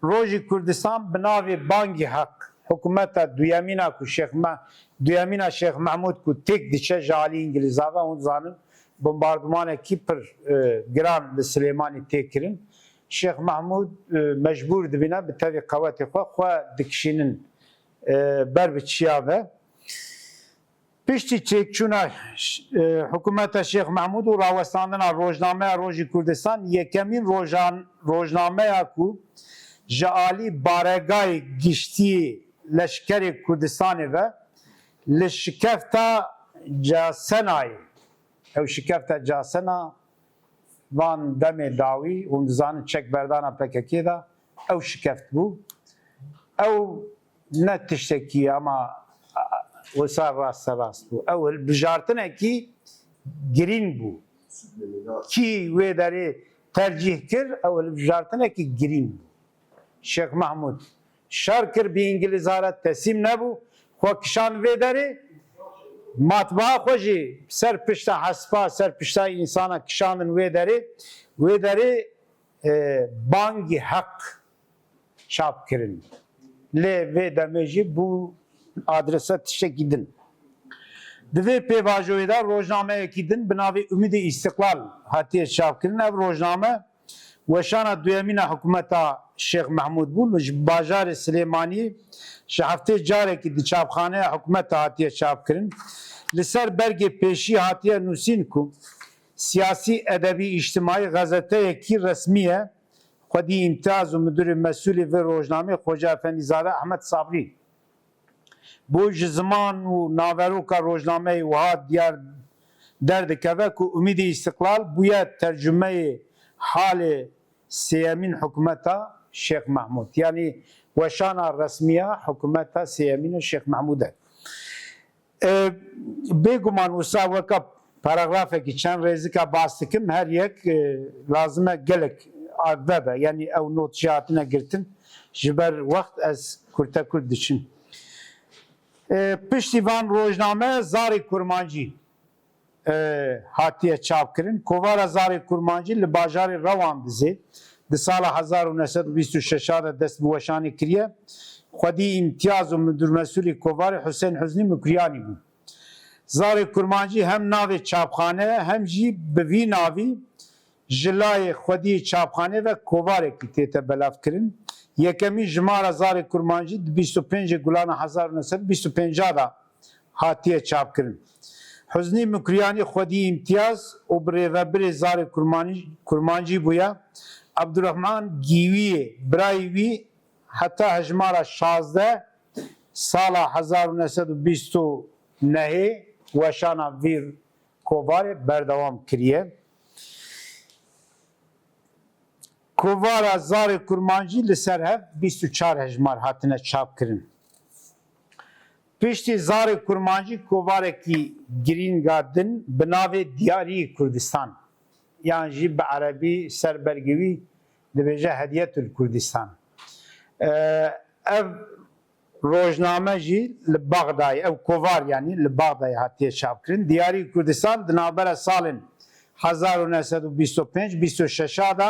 Rojî Kurdistan bi navê Bangî Heq, hikûmeta duyemîna ku Şêx Me-, duyemîna Şêx Mehmûd ku têk diçe ji alî Îngilîza ve, hûn zanin bombardumanekî pir, e, giran li Silêmanî tê kirin. Şêx Mehmûd, e, mecbûr dibîne bi tevî qewetê xwe, xwe dikişînin, e, ber bi çiya ve. Piştî têkçûna, e, hikûmeta Şêx Mehmûd û rawestandina rojnameya Rojî Kurdistan, yekemîn rojan-, rojnameya ku ji alî baregayê giştî leşkerê Kurdistanê ve li şikefta Casenayê, ew şikefta Casena van demê dawî, hûn dizanin çekberdana P K K de ew şikeft bû. Ew ne tiştekî ama, a, wisa rasterast bû. Ew hilbijartinekî girîng bû. Kî wê derê tercîh kir, ew hilbijartinekî girîng bû. Şêx Mehmûd şer kir, bi Îngilîza re teslîm nebû, xwe kişand vê derê. Matbaa xwe jî ser pişta hespa, ser pişta însana kişandin wê derê. Wê derê, e, Bangî Heq çap kirin. Lê vê demê jî bû adresa tiştekî din. Di vê pêvajoyê de rojnameyekî din bi navê Umîdê Îstiqlal hatiye çapkirin. Ev rojname weşana duyemîn a hikûmeta Şêx Mehmûd bû. Ji bajarê Silêmaniyê ji heftê carekî di çapxaneya hikûmeta hatiye çapkirin. Li ser bergê pêşî hatiye nûsîn ku siyasî, edebî, îctimaî xezeteyekî resmî ye. Xwedî îmtiyaz û midirê mesûlê vê rojnameyê Xoca Efendîzade Ehmed Sabrî bû. Ji ziman û naveroka rojnameyê wiha diyar derdikeve ku Umîdê Îstiqlal bûye tercumeyê halê sêyemîn hikûmeta Şêx Mehmûd. Yanî weşana resmî ya hikûmeta sêyemîn a Şêx Mehmûd e. E, Bêguman wisa weka paragrafekî çend rêzika bas dikim, her yek, e, lazim e gelek vebe, yanî ew not jî hatine girtin, ji ber wext ez kurtekurt diçim. E, piştî van rojname Zarê Kurmancî, e, hatiye çapkirin. Kovara Zarê Kurmancî li bajarê Rewandizê di sala hezar û neh sed û bîst û şeş de dest bi weşanê kiriye. Xwedî îmtiyaz û midirmesûlê kovarê Husên Huznî Mukriyanî bû. Zarê Kurmancî hem navê çapxane ye, hem jî bi vî navî ji layê xwediyê çapxanê ve kovarekî tête belavkirin. Yekemîn jimara Zarê Kurmancî di bîst û pêncê Gulana hezar û neh sed û bîst û pênc de hatiye çapkirin. Huznî Mukriyanî xwedî îmtiyaz û bi rêvebirê Zarê Kurmanî-, Kurmancî bûye. Ebdurehman Gîwiyê birayê wî heta hejmara şazdeh sala hezar û neh sed û bîst û nehê weşana vî kovarê berdewam kiriye. Kovara Zarê Kurmancî li ser hev bîst û çar hejmar hatine çapkirin. Piştî Zarê Kurmancî kovarekî girîng a din bi navê Diyarî Kurdistan, yan jî bi erebî ser bergê wî dibêje Hediyetul Kurdistan. Ev rojname jî li Baxdayê, ew kovar, yanî li Baxdayê hatiye çapkirin. Diyarî Kurdistan di navbera salên hezar û neh sed û bîst û pênc bîst û şeş de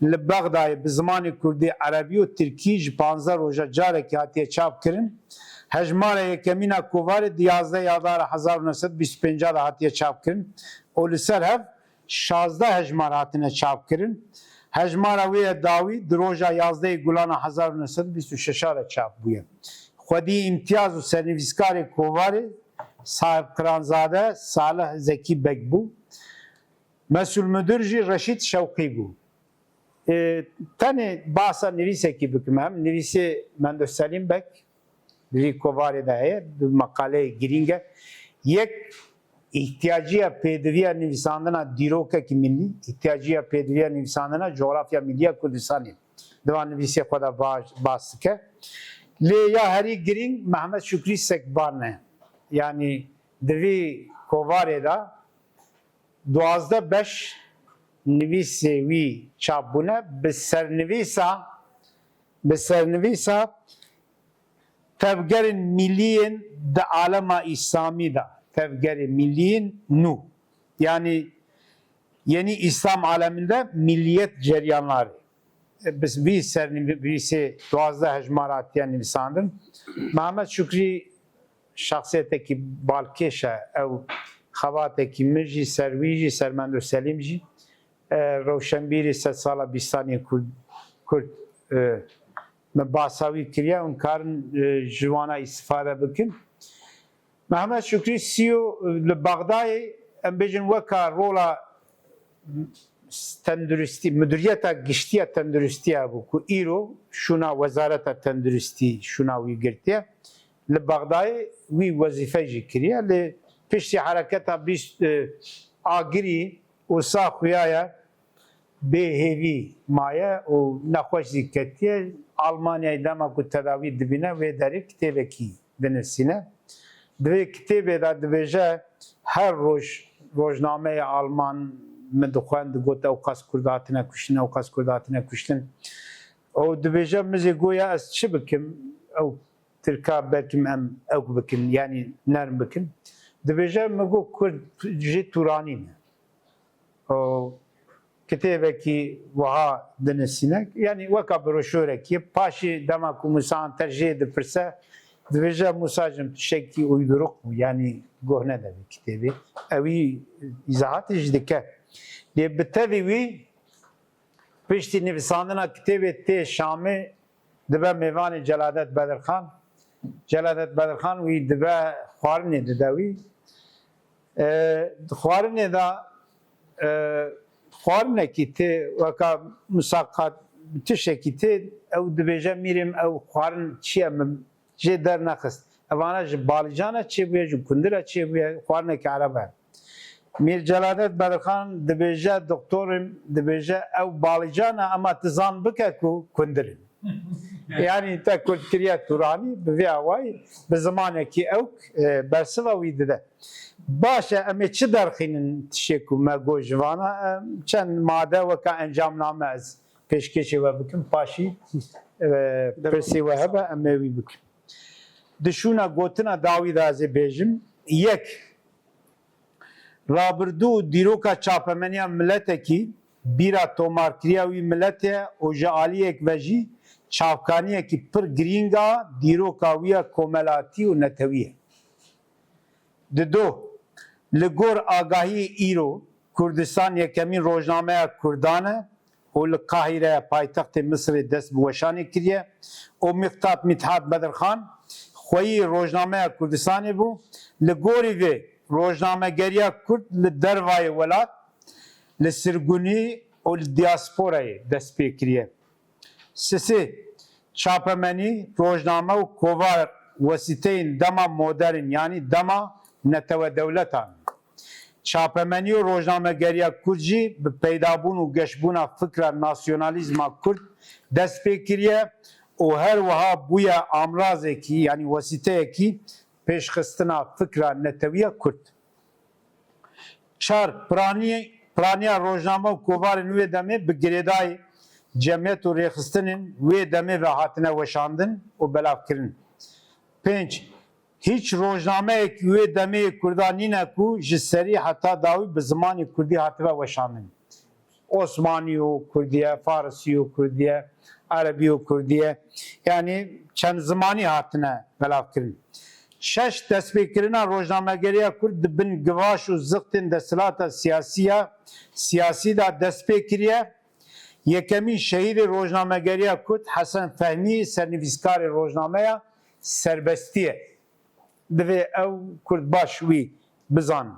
li Baxdayê bi zimanê kurdî, erebî û tirkî ji panzdeh roja carekî hatiye çapkirin. Hejmara yekemîn a kovarê di yazdeh Adara hezar û neh sed û bîst û pênc de hatiye çapkirin û li ser hev şazdeh hejmar hatine çapkirin. Hejmara wê ye dawî di roja yazdehê Gulana hezar û neh sed û bîst û şeş de çap bûye. Xwedî îmtiyaz û sernivîskarê kovarê Sahib Qiranzade Salih Zekî Beg bû. Mesûl midir jî Reşîd Şewqî bû. Ê, tenê basa nivîsekî bikim, hem nivîsê Mendo Selîm Beg, di vî kovarê de heye, bi meqaleyê girîng e. Yek, îhtiyaciya pêdiviya nivîsandina dîrokekî millî, îhtiyaciya pêdiviya nivîsandina cografya millî ya Kurdistanê. Di van nivîsê xwe de baş, bas dike. Lê ya herî girîng Mehmet Şukrî Sekban e. Yanî Di vî kovarê de duwazdeh beş nivîsê wî çap bûne, bi sernivîsa, bi sernivîsa Tevgerên Milliyên di Alema Îslamî de, Tevgerê Milliyên Nû, yanî Yeni İslam Aleminde Milliyet Ceryanları. Bi vî sernivîsê duwazdeh hejmar hatiye nivîsandin. Mehmet Şukrî şexsiyetekî balkêş e. Ew xebatekî min jî, ser wî jî, ser Mendo Selîm jî, e, rewşenbîrî sedsala bîstanê Kurd, Kurd, e, me basa wî kiriye, hûn karin, e, ji wana îstifade bikin. Mehmet Şukrî Sîyo li Bexdayê, em bêjin, weka rola tenduristî, Miduriyeta Giştî ya Tenduristiya bû ku îro şûna Wezareta Tenduristî şûna wî girtiye. Li Bexdayê wî wezîfe jî kiriye. Lê piştî hereketa bîst, e, Agirî wisa xuya ye, bê hêvî maye û nexweş zî ketiye. Almanyayê dema ku tedawî dibîne, wê derê kitêbekî dinivîsîne. Di vê kitêbê de dibêje, her roj rojnameyê Alman min dixwend, digot, ew qas Kurd hatine kuştin, ew qas Kurd hatine kuştin. Ew dibêje, min jê got, ya ez çi bikim? Ew Tirka belkim em ewk bikin, yanî nerm bikin. Dibêje, min got, Kurd jê Turanî ne. Û kitêbekî wiha dinivîsîne, yanî weka broşorekî. Paşê dema ku Musa Anter jê dipirse, dibêje, Musa cim, tiştekî uyduruk bû, yanî guh nede vê kitêbê. Ewî îzahatê jî dike. Lê bi tevî wî piştî nivîsandina kitêbê tê Şamê, dibe mêvanê Celadet Bedirxan. Celadet Bedirxan wî dibe xwarinê dide wî. E, xwarinê de, e, xwarinekî tê, weka musakat tiştekî tê, ew dibêje, mîrê min, ew xwarin çi ye, min jê dernexist. Evana ji balîcana çêbûye, ji kundira çêbûye, xwarinekî ereb e. Mîr Celadet Bedirxan dibêje, doktorim, dibêje, ew balîcan e, ema tu zan bike ku kundir in. Yanî te kurt kiriye Turanî, bi vê awayî, bi zimanekî ewk, e, bersiva wî dide. Baş e, em ê çi derxînin tiştê ku me got ji vana? Em çend made weka encamname ez pêşkêşê we bikim, paşî, e, pirsê we hebe, em ê wî bikin. Di şûna gotina dawî de ez ê bêjim, yek, rabirdû û dîroka çapemeniya miletekî bîra tomarkiriya wî miletê ye û ji aliyek ve jî çavkaniyekî pir girîng a dîroka wî ya komelatî û netewî ye. Dido, li gor agahiyê îro, Kurdistan yekemîn rojnameya Kurdan e û li Qahîre, paytextê Misirê, dest bi weşanê kiriye û Mîqtat Mîthat Bedirxan xweyî rojnameya Kurdistanê bû. Li gorî vê, rojnamegeriya Kurd li dervayê welat, li sirgûnî û li diasporayê dest pê kiriye. Sisê, çapemenî, rojname û kovar wesîteyên dema modern, yanî dema netewe dewletan. Çapemenî û rojnamegeriya Kurd jî bi peydabûn û geşbûna fikra nasyonalîzma Kurd dest pê kiriye û her wiha bûye amrazekî, yanî wesîteyekî pêşxistina fikra netewiya Kurd. Çar, piranî-, piraniya rojname û kovarên wê demê bi girêdayî cemiyet û rêxistinên wê demê ve hatine weşandin û belavkirin. Pênc, hîç rojnameyek wê demê yê Kurdan nîne ku ji serî heta dawî bi zimanê Kurdî hatibe weşandin. Osmanî û Kurdî ye, Farisî û Kurdî ye, Erebî û Kurdî ye. Yanî çend zimanî hatine belavkirin. Şeş, destpêkirina rojnamegeriya Kurd di bin givaş û zixtên desthilata siyasî ya, siyasî de dest pê kiriye. Yekemîn şehîdê rojnamegeriya Kurd Hesen Fehmî, sernivîskarê rojnameya Serbestî ye. Divê ew Kurd baş wî bizanin.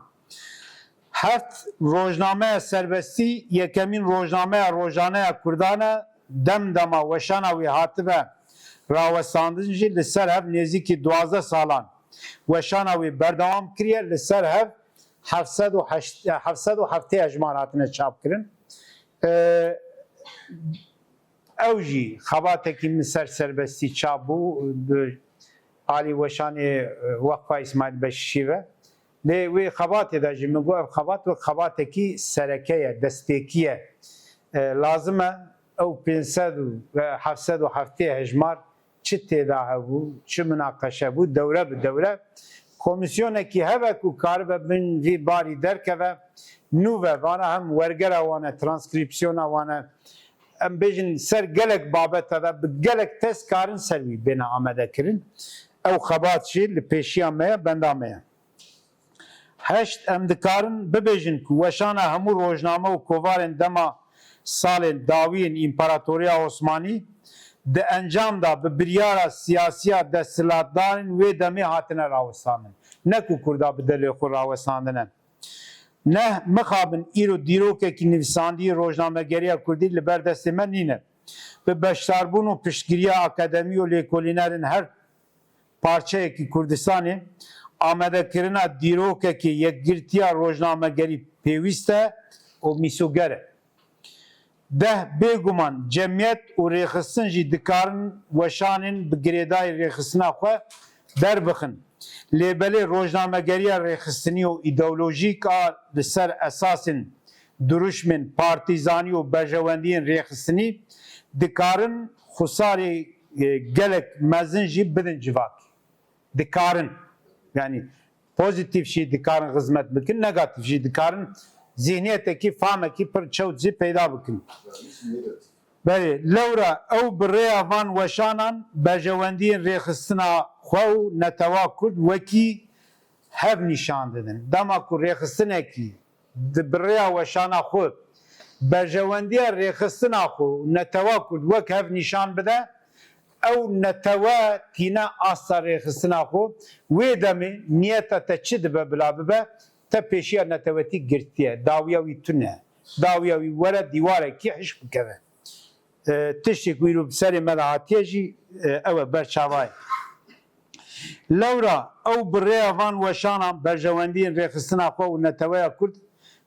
Heft, rojnameya Serbestî yekemîn rojnameya rojane ya Kurdan e, dem dema weşana wî hatibe rawestandin jî li ser hev nêzîkî duwazdeh salan weşana wî berdewam kiriye, li ser hev heft sed û heşt, heft sed û heftê hejmar hatine çapkirin. Ew jî xebatekî min ser serbestî çap bû, bi alî weşanê, e, Weqfa Îsmaîl Beşîşî ve. Lê wê xebatê de jî min got, ev xebat wek xebatekî sereke ye, destpêkî ye. E, lazim e ew pênc sed û heft sed û heftê hejmar çi têda hebû, çi minaqeşe bû, dewre bi dewre komîsyonekî hebe ku karibe bin vî barî derkeve, nû ve vana hem wergera wan e, transkrîpsiyona wan e, em bêjin ser gelek babete de bi gelek test karin ser wî bêne amadekirin. Ew xebat jî li pêşiya me ye, benda me ye. Heşt, em dikarin bibêjin ku weşana hemû rojname û kovarên dema salên dawî yên Împaratoriya Osmanî di encam de bi biryara siyasiya desthilatdarên wê demê hatine rawestandin. Ne ku Kurda bi dilê xwe rawestandine. Neh, mixabin îro dîrokekî nivîsandî rojnamegeriya Kurdî li ber destê me nîne. Bi beşdarbûn û piştgiriya akademî û lêkolînerên her parçeyekî Kurdistanê, amadekirina dîrokekê yekgirtiya rojnamegerî pêwîst e û mîsoger e. Deh, bêguman cemiyet û rêxistin jî dikarin weşanên bi girêdayî rêxistina xwe derbixin. Lê belê rojnamegeriya rêxistinî û îdeolojîk a li ser esasên dirûşmên partîzanî û berjewendiyên rêxistinî dikarin xusarê, e, gelek mezin jî bidin civakê. Dikarin. Yanî pozîtîf jî dikarin xizmet bikin, negatîf jî dikarin zîhniyetekî, famekî pir çewt jî peyda bikin. Belê, lewra ew bi rêya van weşanan berjewendiyên rêxistina xwe û netewa Kurd wekî hev nîşan didin. Dema ku rêxistinekî di bi rêya weşana xwe berjewendiya rêxistina xwe û netewa Kurd wek hev nîşan bide, ew netewe tîne asta rêxistina xwe, wê demê niyeta te çi dibe bila bibe, te pêşiya netewetî girtiye, dawiya wî tune, dawiya wî were dîwarekî hişk bikeve. E, tiştê ku îro bi serê me de hatiye jî, e, ew e, berçavayê. Lewra ew bi rêya van weşanan berjewendiyên rêxistina xwe û neteweya Kurd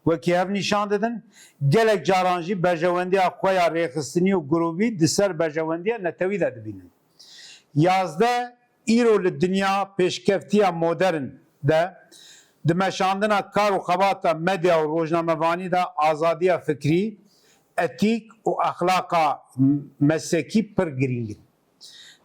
wekî hev nîşan didin, gelek caran jî berjewendiya xwe ya rêxistinî û grûbî di ser berjewendiya netewî de dibînin. Yazdeh, îro li dinya pêşkeftiya modern de, di meşandina kar û xebata medya û rojnamevanî de azadiya fikrî, etîk û exlaqa meslekî pir girîng in.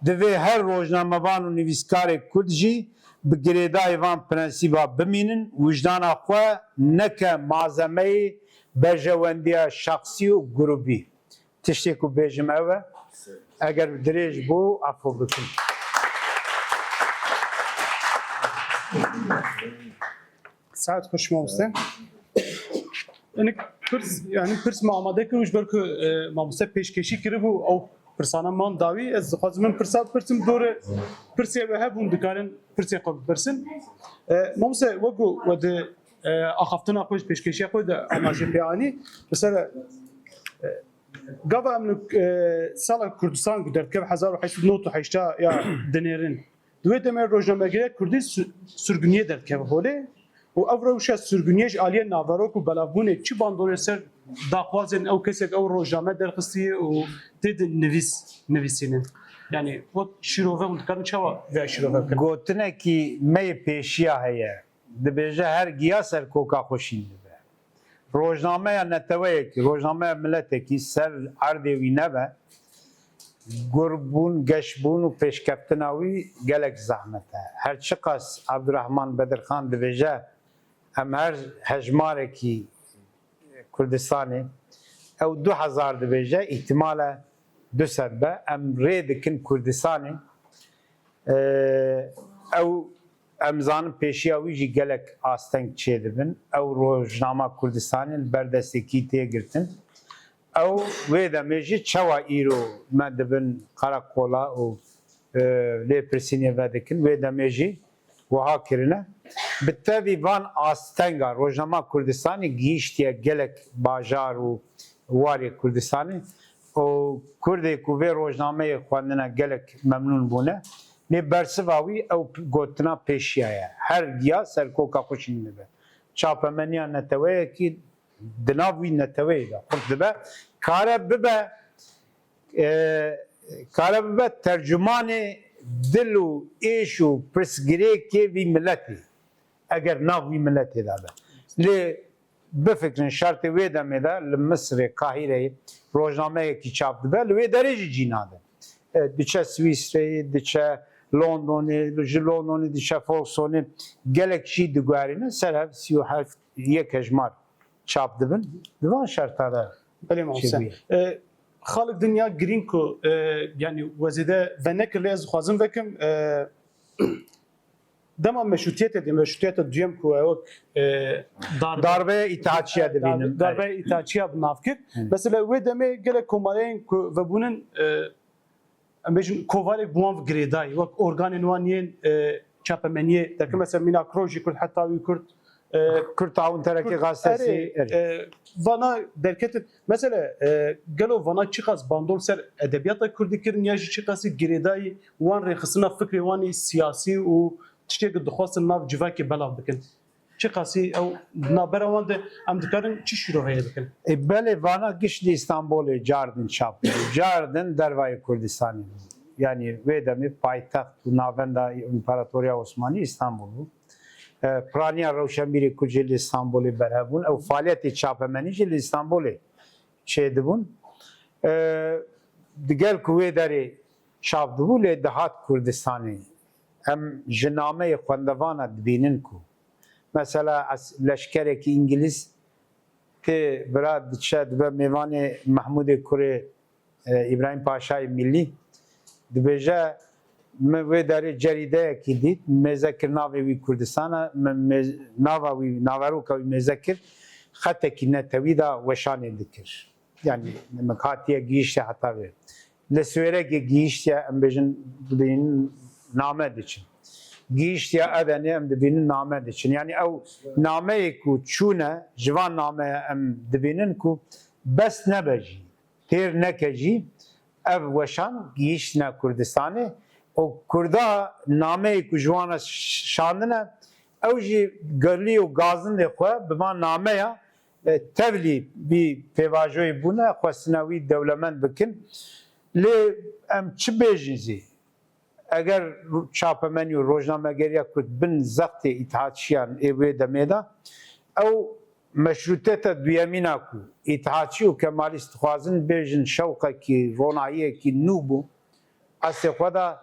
Divê her rojnamevan û nivîskarê Kurd jî bi girêdayî van prensîba bimînin, wijdana xwe neke malzemeyê berjewendiya şexsî û grûbî. Tiştê ku bêjim ew e. Eger dirêj bû, efû bikin. Saet xweş mamoste. Hinek pirs, yani pirs me amade kir û ji ber ku, e, mamoste pêşkêşî kiribû, ew pirsana man dawî, ez dixwazim min pirsa bipirsim, dore pirsê we hebûn, dikarin pirsê xwe bipirsin. E, mamoste, wek ku we di, e, axaftina xwe ji pêşkêşiya xwe de amaje pê anî, mesela, e, gava em li, e, sala Kurdistan ku derkev hezar û heşt sed û nod û heşt ya dinêrin, di wê demê rojnamegeriya Kurdî su-, sirgûniyê derdikeve holê û ev rewşa sirgûniyê ji aliyê naverok û belavbûnê çi bandorê ser daxwazên ew kesek ew rojname derxistî û tê di nivîs nivîsînin? Yani wek şîrove hûn dikarin çawa vê şîrove bikin? Gotinekî me yê pêşiya heye, dibêje her giya ser koka xwe şîn dibe. Rojnameya neteweyekî, rojnameya miletekî ser erdê wî nebe, gurbûn, geşbûn û pêşkeftina wî gelek zehmet e. Her çiqas Abdurrahman Bedirxan dibêje, em her hejmarekî Kurdistanê, ew du hezar dibêje, îhtimal e du sed be, em rê dikin Kurdistanê. Ee, ew, em zanin pêşiya wî jî gelek asteng çêdibin. Ew rojnama Kurdistanê li ber destê kî tê girtin. Ew wê demê jî çawa îro me dibin qereqola û, e, lêpirsînê vedikin. Wê demê jî wiha kirine. Bi tevî van astenga rojnama Kurdistanê gihîştiye gelek bajar û warê Kurdistanê û Kurdê ku vê rojnameyê xwendine gelek memnûn bûne. Lê bersiva wî ew p-, gotina pêşiya ye. Her giya ser koka xwe şîn dibe. Çapemeniya neteweyekî di nav wî neteweyê de xurt dibe. Kare bibe, e, kare bibe tercumanê dil û êş û pirsgirêkê vî miletê. eger nav wî miletê de be. Lê bifikirin, şertê wê demê de li Misirê, Kahîreyê rojnameyekî çap dibe, li wê derê jî cî nade. E, diçe Swîsreyê, diçe Londonê, ji Londonê diçe Folkestoneê, gelek jî diguherîne, ser hev sî û heft yek hejmar çap dibin. Di van şerta de Belê mamoste. Çêbûye. E, xalek din ya girîng ku, e, yanî we zêde venekir lê ez dixwazim vekim, e, dema meşrûtiyetê de, meşrûtiyeta duyem ku ew, e, darbe, Darbeya îtaatçiya dibînin. Darbe, darbeya îtaatçiya bi nav kir. Hı. Mesela wê demê gelek komareyên ku vebûnin, e, em bêjin kovarek bi wan ve girêdayî, wek organên wan yên, e, çapemeniyê derkir. Mesela mînak Rojî Kurd, Hetawî Kurd, e, Kurd Tawun Tereke Kurd, Gazetesi, erê, erê. E, vana derketin. Mesela, e, gelo vana çiqas bandor ser edebiyata Kurdî kirin ya jî çiqasî girêdayî wan rêxistina fikrê wan ê siyasî û tiştê ku dixwestin nav civakê belav bikin? Çiqasî ew di navbera wan de em dikarin çi şîroveyê bikin? E, belê, vana giş li Îstanbulê cardin çap bû. Cardin dervayê Kurdistanê bû. Yanî wê demê paytext û navenda Împaratoriya Osmanî Îstanbul bû. E, piraniya rewşenbîrê Kurd jî li Îstanbulê berhev bûn. Ew faaliyetê çapemenî jî li Îstanbulê çêdibûn. E, digel ku wê derê çap dibû, lê dihat Kurdistanê. Em ji nameyê xwendevana dibînin ku, mesela, es-, leşkerekî îngilîz tê bira diçe dibe mêvanê Mehmûdê kurê, e, Îbrahîm Paşayê Mîllî, dibêje, min wê derê cerîdeyekî dît, mêze kir navê wî Kurdistan e, min mêz-, nava wî, naveroka wî mêze kir, xetekî netewî da weşanê dikir. Yanî, min hatiye gihîşte heta vê. Li Swêregê gihîştiye, em bêjin, dibînin name diçin. Gihîştiye Edenê, em dibînin name diçin. Yanî ew nameyê ku çûne, ji van nameya em dibînin ku bes nebe jî, têr neke jî, ev weşan gihîştine Kurdistanê û Kurda nameyê ku ji wan re ş-, şandine, ew jî gelî û gazindê xwe bi van nameya, e, tevlî vî pêvajoyê bûne, xwestine wî dewlemend bikin. Lê em çi bêjin zî, eger çapemenî û rojnamegeriya Kurd bin zextê îtihatçiyan ê wê demê de, ew meşrûtiyeta duyemîna ku îtihatçî û kemalîst dixwazin bêjin şewqekî, ronahiyekî nû bû, eslê xwe de,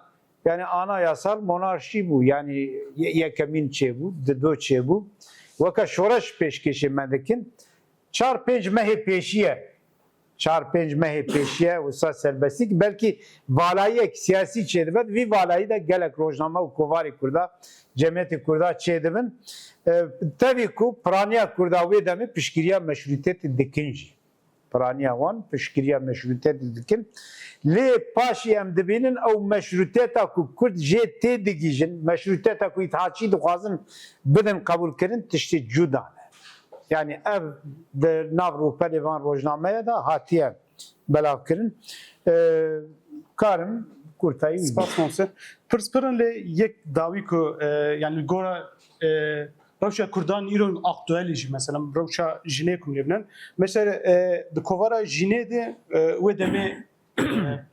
yanî anayasal monarşî bû, yanî ye-, yekemîn çêbû, dido çêbû. Weke şoreş pêşkêşê me dikin, çar pênc mehê pêşiye, çar pênc mehê pêşiye wisa serbestî, belkî valayiyek siyasî çêdibe, di vî valayî de gelek rojname û kovarê Kurda, cemiyetê Kurda çêdibin. E, tevî ku piraniya Kurda wê demê piştgiriya meşrûtiyetê dikin jî. Piraniya wan piştgiriya meşrûtiyetê dikin. Lê paşî em dibînin ew meşrûtiyeta ku Kurd jê tê digihîjin, meşrûtiyeta ku îtihatçî dixwazin bidin qebûlkirin, tiştê cuda ne. Yanî ev di nav rûpelê van rojnameya de hatiye belavkirin. E, karim kurtayî wî Spas bî. Komse. Pirs pir in lê yek dawî ku, e, yanî li gora, e, rewşa Kurdan îro aktuelî jî, mesela rewşa jinê ku lê bînin. Mesela, e, di kovara jinê de, e, wê demê, e,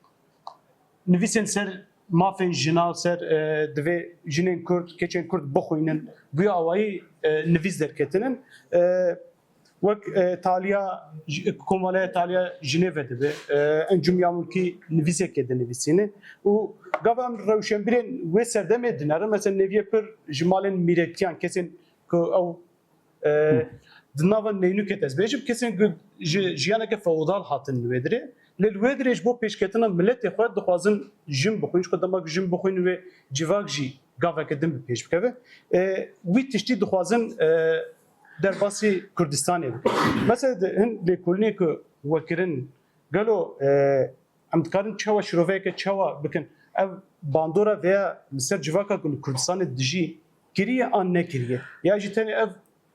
nivîsên ser mafên jina, ser, e, divê jinên Kurd, keçên Kurd bixwînin, bûye awayî, e, nivîs derketinin. E, wek, e, taliya ji-, Komaleya Taliya Jinê vedibe, e, Encûm ya Mulkî nivîseke dinivîsîne. Û gava em rewşenbîrên wê serdemê dinerin, mesela Neviyê Pir ji malên mîretiyan, kesên ku ew, e, Hı. di nava neynûkê de ez bêjim, kesên ku ji jiyaneke feodal hatin li wê dirê. Lê li wê dirê ji bo pêşketina miletê xwe dixwazin jin bixwîn, ji xwe dema ku jin bixwîn wê civak jî gaveke din bi pêş bikeve. E, wî tiştî dixwazin, e, derbasî Kurdistanê bikin. Mesela di hin lêkolînê ku we kirin, gelo, e, em dikarin çawa şiroveyeke çawa bikin? Ev bandora veya li ser civaka ku li Kurdistanê dijî kiriye an nekiriye? Ya jî tenê ev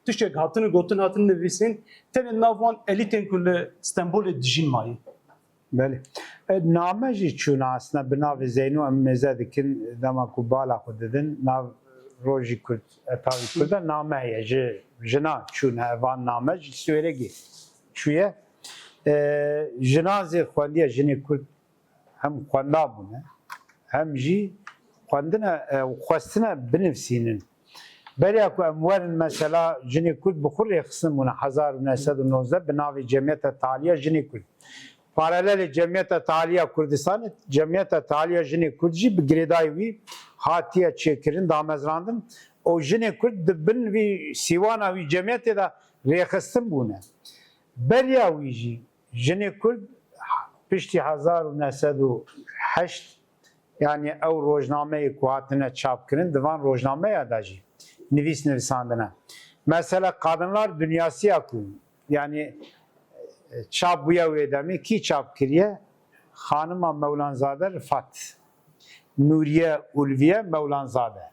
tiştek hatin û gotin, hatin nivîsîn, tenê nav wan elîtên ku li Stenbolê dijîn mayî? Belê. E, name jî çûne aslında bi navê Zeyno em mêze dikin, dema ku bala xwe didin, nav Rojî Kurd, Etavî Kurd de name heye. Ji jina çûne evan name, ji Swêregê çûye. E, jina zê xwendiye, jinê Kurd hem xwenda bûne, hem jî xwendine, e, xwestine binivîsînin. Beriya ku em werin mesela jinê Kurd bi xwe rêxistin bûne hezar û neh sed û nozdeh bi navê Cemiyeta Taliya Jinê Kurd. Paralelê Cemiyeta Taliya Kurdistanê, Cemiyeta Taliya Jinê Kurd jî bi girêdayî wî hatiye çêkirin, damezrandin û jinê Kurd di bin vî sîwana wî cemiyetê de rêxistin bûne. Beriya wî jî jinê Kurd piştî hezar û neh sed û heşt, yanî ew rojnameyê ku hatine çapkirin, di van rojnameya de jî nivîs nivisandine. Mesela Kadınlar Dünyası ya ku, yanî, çap bûye wê demê, kî çap kiriye? Xanima Mewlanzade Rifat, Nuriye Ulviye Mewlanzade.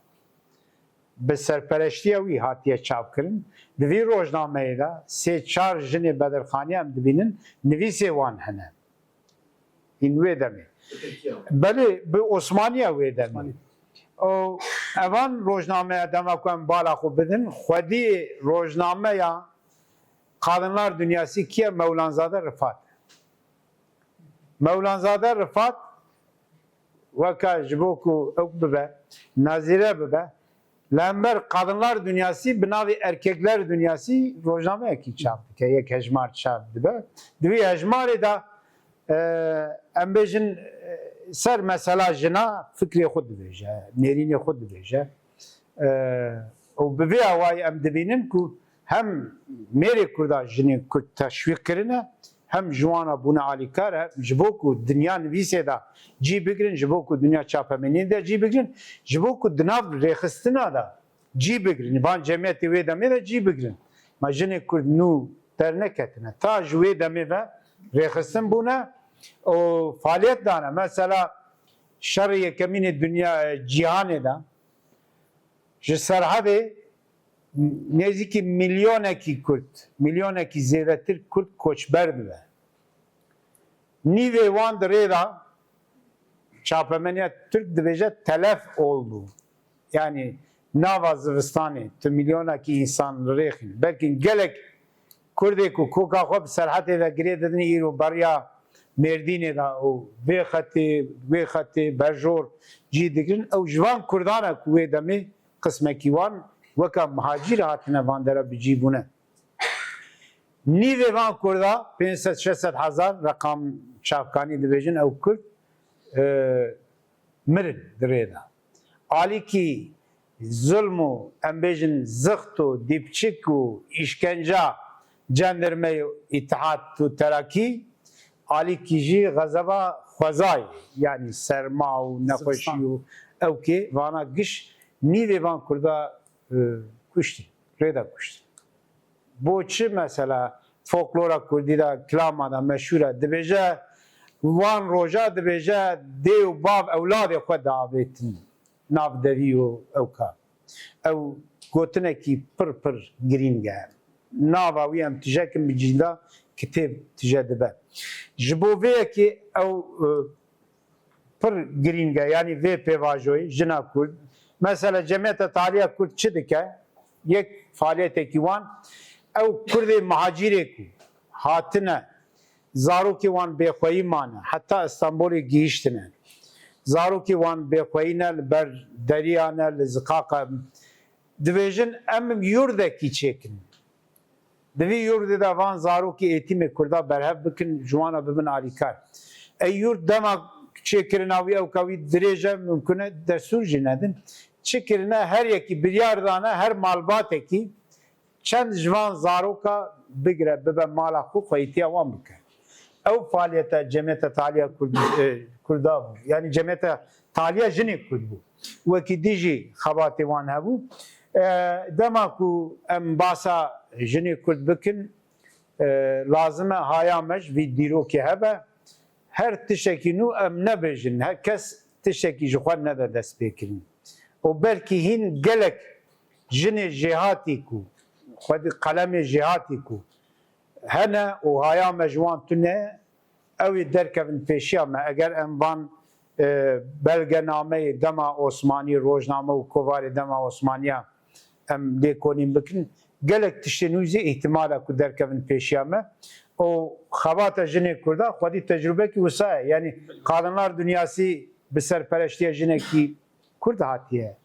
Bi serpereştiya wî hatiye çapkirin. Di vî rojnameyê de sê çar jinê Bedirxanî em dibînin, nivîsê wan hene. Hîn wê demê. Belê, bi Osmaniya wê demê. Osmanî. Û evan rojnameya dema ku em bala xwe bidin, xwedî rojnameya Kadınlar Dünyası kî ye? Mewlanzade Rifat. Mewlanzade Rifat weka ji bo ku ew bibe, nazîre bibe, li hember Kadınlar Dünyası bi navê Erkekler Dünyası rojnameyekî çap dike, yek hejmar çap dibe. Di vî hejmarê de, e, em bêjin, e, ser mesela jina fikrê xwe dibêje, nêrînê xwe dibêje. E, û bi vê awayî em dibînin ku hem mêrê Kurda jinê Kurd teşwîq kirine, hem ji wan re bûne alîkar, hem ji bo ku dinya nivîsê de cî bigirin, ji bo ku dinya çapemeniyê de cî bigirin, ji bo ku di nav rêxistina de cî bigirin, van cemiyetê wê demê de cî bigirin. Ma jinê Kurd nû derneketine. Ta ji wê demê ve rêxistin bûne û faaliyet dane. Mesela şerê yekemînê dinya, cîhanê de ji Serhedê nêzîkî milyonekî Kurd, milyonekî zêdetir Kurd koçber dibe. Nîvê wan di rê de, çapemeniya Tirk dibêje telef oldu. Yanî nava zivistanê tu milyonekî însan li rê xîn. Belkî gelek Kurdê ku koka xwe bi Serhedê ve girê didin, îro beriya Mêrdînê de û vê xetê, wê xetê berjor cî digirin. Ew ji van Kurdan e ku wê demê qismekî wan weke muhacîr hatine van dere bi cî bûne. Nîvê van Kurda, pênc sed şeş sed hezar, reqam çavkanî dibêjin ew Kurd, e, mirin di rê de. Alîkî zulm û, em bêjin, zixt û dîpçik û îşkenca cendirmeyê Îtihat û Terakî, alîkî jî xezeba xwezayê, yanî serma û nexweşî û ewkê, vana giş nîvê van Kurda, e, kuştin, rê de kuştin. Bo çi mesela folklora kurdî de, kilama de meşhûr e, dibêje, wan roja dibêje, dê û bav ewladê xwe diavêtin nav devî û ewka. Ew gotinekî pir pir girîng e. Nava wî em tije kin bi cînda kitêb tije dibe. Ji bo vê yekê ew, e, pir girîng e, yanî vê pêvajoyê jina Kurd. Mesela Cemiyeta Taliya Kurd çi dike? Yek faaliyetekî wan, ew Kurdê muhacîrê ku hatine, zarokê wan bêxweyî mane, heta Stenbolê gihîştine. Zarokê wan bêxweyî ne, li ber deriya ne, li ziqaqa. Dibêjin, em yurdekî çêkin. Di vî yurdê de van zarokê êtîmê Kurda berhev bikin, ji wan re bibin alîkar. Ey yurd dema çêkirina wî, ewka wî dirêj e, mimkun e destûr jî nedin. Çi kirine? Her yekî biryar dane, her malbatekî çend ji van zaroka bigire, bibe mala xwe, xweyîtiya wan bike. Ew faaliyeta Cemiyeta Taliya Kurd-, e, Kurda bû. Yanî Cemiyeta Taliya Jinê Kurd bû. Wekî dî jî xebatê wan hebû. E, dema ku em basa jinê Kurd bikin, e, lazim e haya me ji vî dîrokê hebe. Her tiştekî nû em nebêjin, her kes tiştekî ji xwe nede destpêkirin. Û belkî hîn gelek jinê jêhatî ku, xwedî qelemê jêhatî ku hene û haya me ji wan tune, ew ê derkevin pêşiya me. Eger em van, e, belgenameyê dema Osmanî, rojname û kovarê dema Osmaniya em lêkolîn bikin, gelek tiştên wî jî îhtimal e ku derkevin pêşiya me. Û xebata jinê Kurda xwedî tecrûbekî wisa ye. Yanî Kadınlar Dünyası bi serpereştiya jinekî Kurd hatiye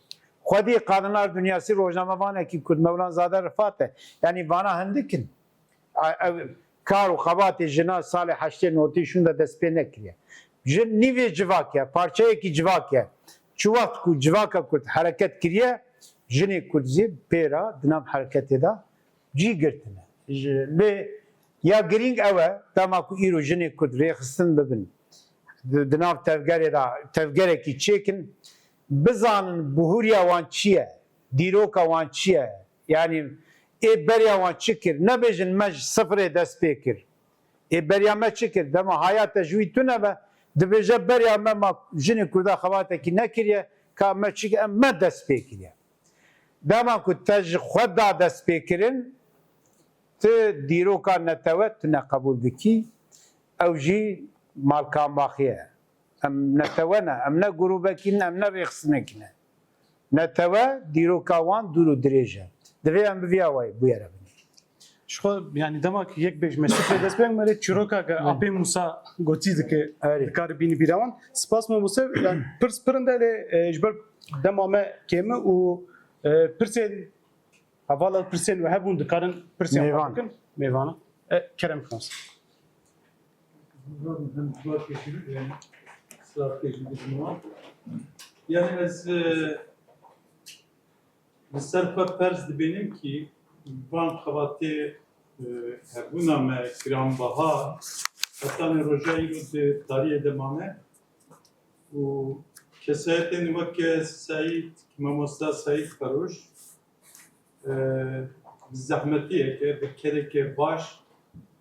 Xwedî Kadınlar Dünyası rojnamevanekî Kurd Mewlanzade Rifat e. Yanî vana hindik in. A-, ev kar û xebatê jina salê heştê notî şûnde dest pê nekiriye. Jin nîvê civak e, parçeyekî civak e. Çi wext ku civaka Kurd hereket kiriye, jinê Kurd jî pê re di nav hereketê de cî girtine. Ji, lê ya girîng ew e, dema ku îro jinê Kurd rêxistin bibin, di, di nav tevgerê de, tevgerekî çêkin, bizanin bihûriya wan çi ye, dîroka wan çi ye, yanî ê beriya wan çi kir, nebêjin me ji sifirê dest pê kir. Ê beriya me çi kir? Dema haya te ji wî tune be, dibêje beriya me ma jinê Kurda xebatekî nekiriye, ka me çi, em me dest pê kiriye. Dema ku te ji xwe da destpêkirin, tu dîroka netewe tu neqebûl dikî, ew jî malkanbaxî ye. Em netewe ne, em ne grûbekî ne, em ne rêxistinekî ne. Netewe dîroka wan dûr û dirêj e. Divê em bi vî awayî bûyere bin. Ji xwe, yanî dema ku yek bêj me sifrê dest pê, me lê çîroka ke Apê Mûsa gotî dike, Erê. Dikare bînî bîra wan. Spas me Mûsa, yanî pirs pir in de lê, e, ji ber dema me kêm e û, e, pirsên, hevala pirsên we hebûn dikarin pirsên xwe Mêvan. Bikin. Mêvana. E, kerem knas. Hem duvar keşif, e, ısrar keşif wan. Yani ez, e, Li ser xwe ferz dibînim kî van xebatê, e, hebûna me giranbaha, hetanî roja îro di tariyê de mane û kesayetên weke Seîd, Mamosta Seîd Feroş, e, bi zehmetiyeke, bi kereke baş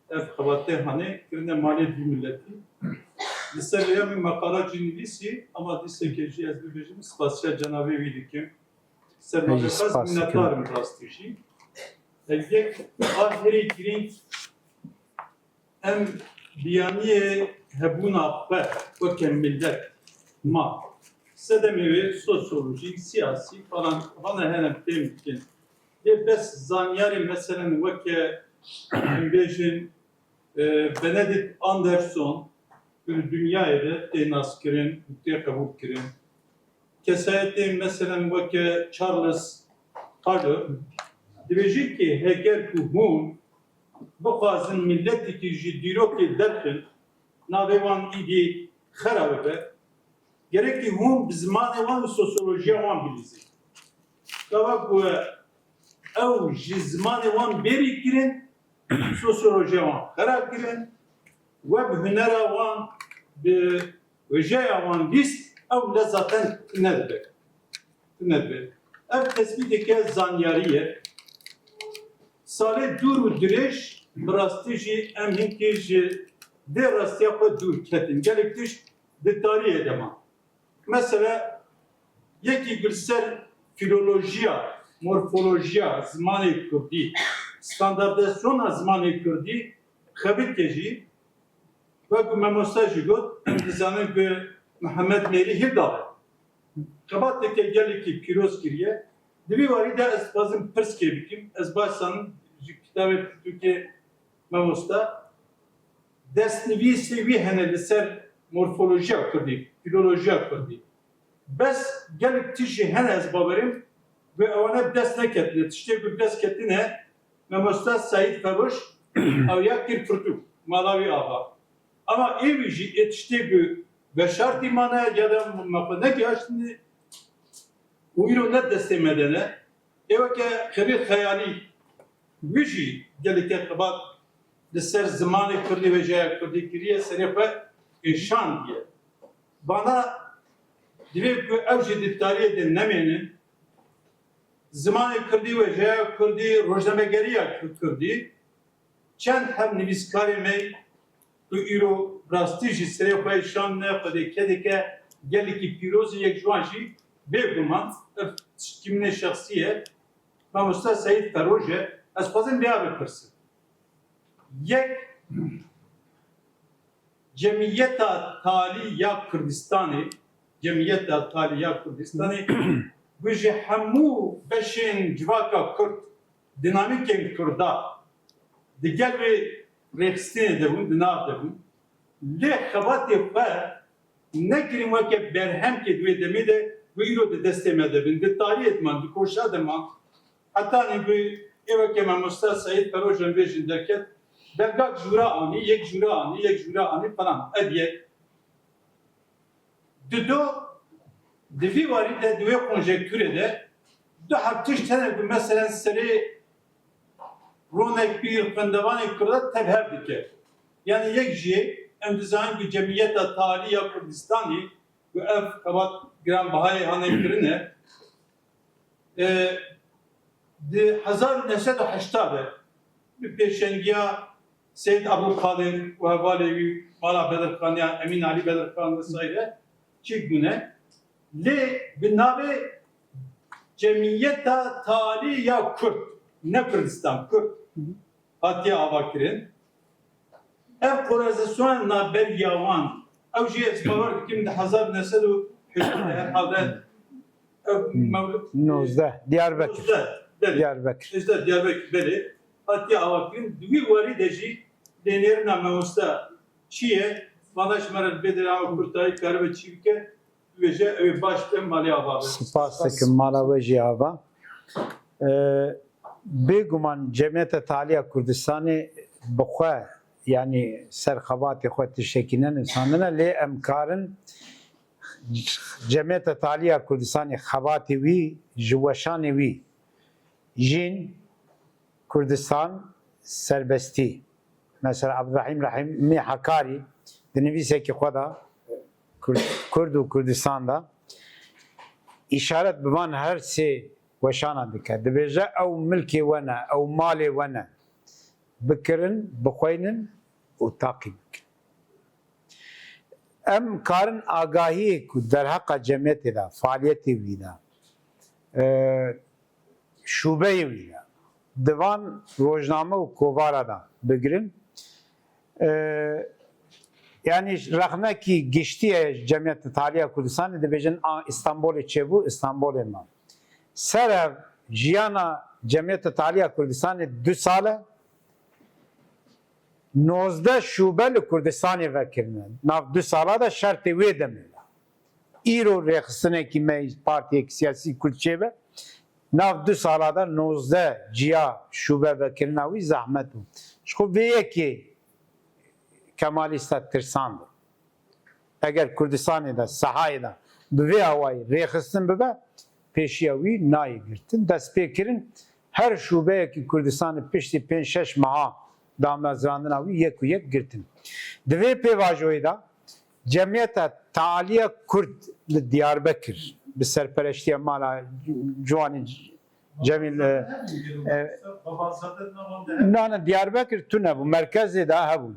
ev xebatê hanê kirine malê vî miletî. Li ser vê ya min meqala jî nivîsî, ama dîseke jî ez bibêjim, spasiya cenabê wî dikim. Sermabexas minnetdar im rastî jî. Ev yek a herî girîng em biyaniyê hebûna xwe weke millet ma. Sedemê wê sosyolojîk, siyasî falan vana hene fêm dikin. Lê bes zanyarê meselen weke em bêjin, e, Benedict Anderson, ku li dinyayê de tê naskirin û tê qebûlkirin. Kesayetên meselen weke Charles Taylor, dibêjin ki heger ku hûn bixwazin milletekî ji dîrokê derxin, navê wan îdî xera bibe, gerekî hûn bi zimanê wan û sosyolojiya wan bilîzin. Gava ku ew ji zimanê wan bêrî kirin, sosyolojiya wan xera kirin, we bi hunera wan, bi wêjeya wan lîst, ew le zaten tune dibe. Tune dibe. Ev tespîteke zanyarî ye. Salê dûr û dirêj bi rastî jî em hinkî ji vê rastiya xwe dûr ketin. Gelek tişt di tariyê de ma. Mesela, yekî ku li ser fîlolojiya, morfolojiya zimanê kurdî, standartizasyona zimanê kurdî xebitke jî, wek ku mamoste jî got, em dizanin ku Mihemed Mêrî hîl dabe. Xebateke gelekî pîroz kiriye. Di vî warî de ez dixwazim pirskê bikim. Ez baş zanim ji kitabê pirtûkê mamoste. Destnivîsê wî hene li ser morfolojiya kurdî, fîlolojiya kurdî. Bes gelek tişt jî hene ez bawerim, wê ewane bi dest neketine. Tiştê ku bi dest ketine, mamoste Seîd Feroş ew ya kir pirtûk, mala wî ava. Ama êvî jî ê tiştê ku veşartî mane ya da me xwe negihaştine, û îro ne destê me de ne. Ê weke Xelîl Xeyalî, wî jî gelekî xebat li ser zimanê kurdî, wêjeya kurdî kiriye, serê xwe êşandiye. Vana divê ku ew jî di tariyê de nemênin. Zimanê kurdî, wêjeya kurdî, rojnamegeriya kurdî, çend heb nivîskarê me ku îro rastî jî serê xwe şandine, Xwedê kedeke gelekî pîroz e, yek ji wan jî bêguman ev tiştkî min ê şexsî ye, mamoste Seîd Feroş e. Ez dixwazim vêya bipirsim. Yek, Cemiyeta Talî ya Kurdistanê, Cemiyeta Talî ya Kurdistanê, ku ji hemû beşên civaka Kurd, dinamîkên Kurda di gel wê rêxistinê de bûn, di nav de bûn. Lê xebatê xwe nekirin weke berhemkê di wê demê de, Ku îro di destê me de bin, di tariyê de man, di koşa de man. Hetanî bi ê weke mamosta Seyîd Perojan vê jin derket, belgak jûra anî, yek jûra anî, yek jûra anî falan. Ev yek. Dido, di vî warî de, di wê konjektûrê de, du heb tişt hene ku meselen serê ronek pîr xwendevanê Kurda tev hev dike. Yani yek jî em dizanin ku Cemiyeta Talî ya Kurdistanê, ku ev xebat giranbihayê hane kirine, e, di hezar û neh sed û heşta de bi pêşengiya Seyid Abdulkadir û hevalê wî, Mala Bedirxan ya Emîn Alî Bedirxan vesaire çêk bûne. Lê bi navê Cemiyeta Talî ya Kurd, ne Kurdistan, Kurd hatiye avakirin. Ev korezesyona navberiya wan, ew jî ez bawer dikim di hezar neh sed û heştê de herhalde ev mewlid, nozdeh, Diyarbekir. Nozdeh, belê. Diyarbekir. Nozdeh, Diyarbekir, belê. Hatiye avakirin. Di wî warî de jî lênêrina mamosta çi ye? Vana ji me re li bê derê awa kurtayî karibe çi bike? Bibêje, ew ê baş be, malê ava be. Spas dikim, mala we jî ava. Ee, Bêguman Cemiyeta Talî ya Kurdistanê bi xwe, yanî ser xebatê xwe tiştekî nenivîsandine, lê em karin Cemiyeta Talî ya Kurdistanê xebatê wî ji weşanê wî jîn Kurdistan serbestî. Mesela Abdurrahîm Rehîmê Hekarî di nivîsekî xwe de Kurd, Kurd û Kurdistan de îşaret bi van her sê weşana dike. Dibêje ew milkê we ne, ew malê we ne. Bikirin, bixweynin û taqî bikin. Em karin agahiyê ku derheqa cemiyetê de, faaliyetê wî de, e, şûbeyê wî de, di van rojname û kovara de bigirin. E, yanî rexnekî giştî ye Cemiyeta Talî ya Kurdistanê, dibêjin, a, Îstanbulê çêbû, Îstanbulê ma. Ser ev jiyana Cemiyeta Talî ya Kurdistanê du sal e, nozdeh şûbe li Kurdistanê vekirine. Nav du sala de şertê wê demê de. Îro rêxistinekî me partiyek siyasî Kurd çêbe, nav du sala de nozdeh ciya şûbe vekirina wî zehmet bû. Ji xwe vê yekê Kemalîsta tirsandin. Eger Kurdistanê de, sehayê de bi vê awayî rêxistin bibe, pêşiya wî nayê girtin. Destpêkirin her şûbeyekî Kurdistanê piştî pênc şeş meha damezrandina wî yek û yek girtin. Di vê pêvajoyê de Cemiyeta Taliya Kurd li Diyarbekir bi serpereştiya mala ciwanê Cemîl, e, e, na, na, Diyarbekir tune bû, merkezê de hebû.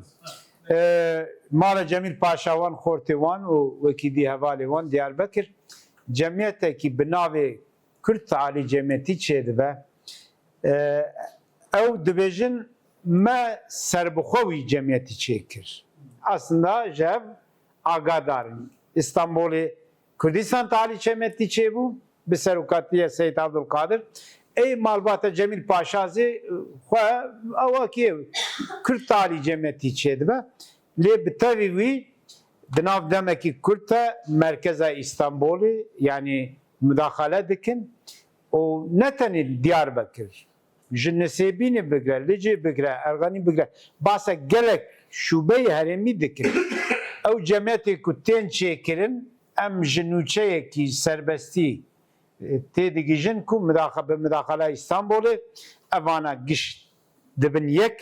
E, mala Cemîl Paşa wan, xortê wan û wekî dî hevalê wan Diyarbekir cemiyetekî bi navê Kurd Talî Cemiyetî çêdibe. E, ew dibêjin me serbixwe wî cemiyetî çêkir. Aslında ji hev agadar in. Îstanbolê Kurdistan Talî Cemiyetî çêbû, bi serokatiya Seyîd Abdulkadir. Ey malbata Cemîl Paşa zî xwe ewa kê Kurd Talî Cemiyetî çêdibe. Lê bi tevî wî di nav demekî kurt de merkeza Îstanbolê, yanî mudaxale dikin û ne tenê Diyarbekir, ji Nisêbînê bigre, Licê bigre, Erxenî bigre, basa gelek şûbeyê herêmî dikin. Ew cemiyetê ku tên çêkirin, em ji nûçeyekî serbestî, e, têdigihîjin ku midaxa-, bi midaxala Îstanbolê evana giş dibin yek,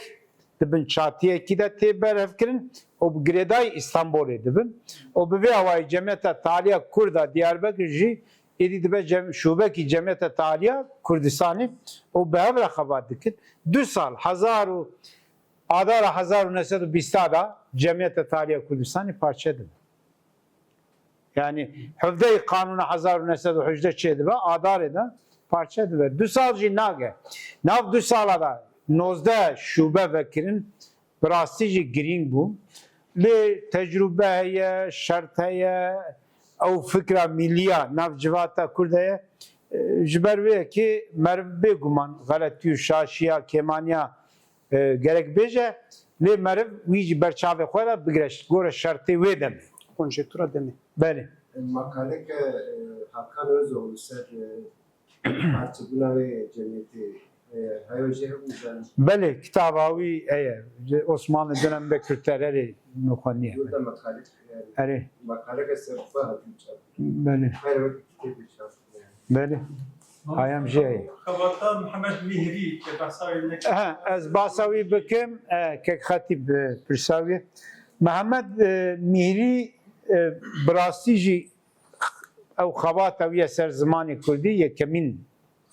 dibin çatiyekî de tê berhevkirin û bi girêdayî Îstanbolê dibin. Û bi vê awayî Cemiyeta Taliya Kurda Diyarbekir jî êdî dibe cem-, şûbekî Cemiyeta Taliya Kurdistanê û bi hev re xebat dikin. Du sal, hezar û, Adara hezar û neh sed û bîsta de Cemiyeta Taliya Kurdistanê parçe dibe. Yanî hevdeyê Qanûna hezar û neh sed û hejdeh çêdibe, Adarê de parçe dibe. Du sal jî nage. Nav du sala de nozdeh şûbe vekirin, bi rastî jî girîng bû. Lê tecrûbe heye, şert heye, ew fikra mîlî ya nav civata Kurd heye. E, ji ber wê yekê meriv bêguman xeletî û şaşiya, kêmaniya e, gerek bêje, lê meriv wî jî ber çavê xwe de bigire, gore şertê wê demê. Konjektûra demê. Belê. Makaleke, e, Hakan Özoğlu ser, e, parçebûna wê cemiyetê, e, heyo jê hebû ben. Belê, kitaba wî heye. Osmanlı döneminde Kürtler erê nixwendiye. Burada makale, yani, Erê. Makaleke ser xwe hatî çap. Belê. Her wek kitêbê çap. Belê. Hayam jê heye. Xebata Mihemed Mîhrî ke behsa wê nekir. Aha, ez behsa wî bikim, e, kek Xetîb, e, pirsa wî. Mihemed, e, Mîhrî, e, bi rastî jî ew xebata wî ye ser zimanê kurdî, yekemîn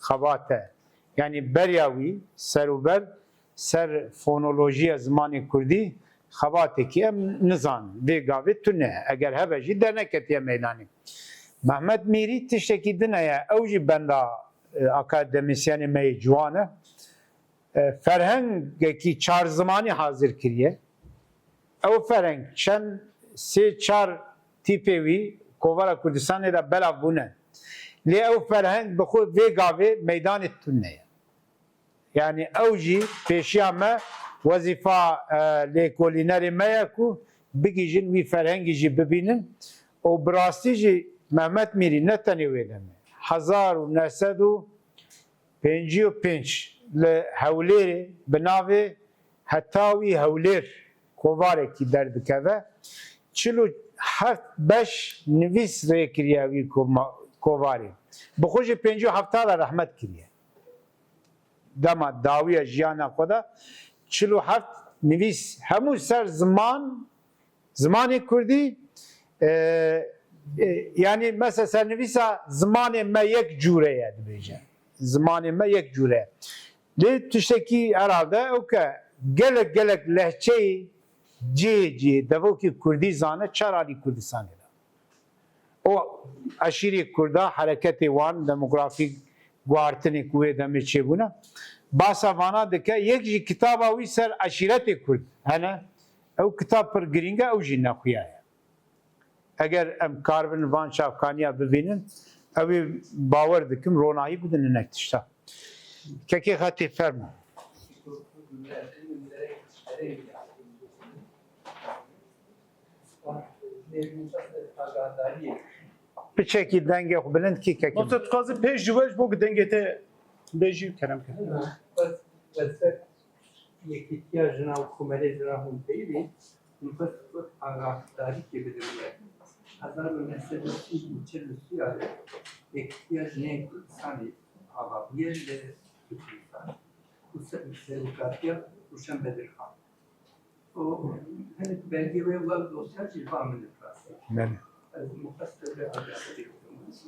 xebat e. Yanî beriya wî serûber ser fonolojiya zimanê kurdî xebatekî em nizanin. Vê gavê tune ye. Eger hebe jî derneketiye meydanê. Mehmet Mîrî tiştekî din heye. Ew jî benda, e, akademîsyenê me yê ciwan e. E, ferhengekî çar zimanî hazir kiriye. Ew ferheng çend sê çar tîpê wî kovara Kurdistanê de belav bûne. Lê ew ferheng bi xwe vê gavê meydanê tune ye. Yanî ew jî pêşiya me wezîfa, e, lêkolînerê me ye ku bigihîjin wî ferhengî jî bibînin û bi rastî jî Mehmet Mîrî ne tenê wê demê, hezar û neh sed û pêncî û pênc li Hewlêrê bi navê Heta Wî Hewlêr kovarekî derdikeve. Çil û heft beş nivîs rê kiriye wî koma-, kovarê. Bi xwe jî pêncî û heft sala rehmet kiriye. Dema dawiya jiyana xwe de çil û heft nivîs hemû ser ziman, zimanê kurdî, e, e, yanî mesela sernivîsa zimanê me yek cûre ye dibêje. Zimanê me yek cûre ye. Lê tiştekî herhalde ew ke gelek gelek lehçeyê cihê cihê devokî kurdî zane çar alî Kurdistanê de. O eşîrê Kurda, hereketê wan, demografîk guhartinê ku wê demê çêbûne, basa vana dike. Yek jî kitaba wî ser eşîretê Kurd hene. Ew kitab pir girîng e, ew jî nexuyaye. Eger em karibin van çavkaniya bibînin, ew ê bawer dikim ronahî bidin hinek tişta. Kekê Xetî fermo. Piçekî dengê xwe bilind kî kekê. Master, tu dixwazî pêş ji we ji bo ku dengê te bêjî û kerem ke. Bes, bes, Yekîtiya Jina û Komelê Jina hûn peyivî, hûn xwest xwe agadarîkê bidin we. Hezar û neh sed û çil û çil û sê de Yekîtiya Jinên Kurdistanê ava bûye li Tirkistan û ser-, serokatiya Rûşen Bedirxan. Û hinek belgê wê wek dosya jî li ba min li rastî. Belê. Ez muxesir vê agahdarî bidim.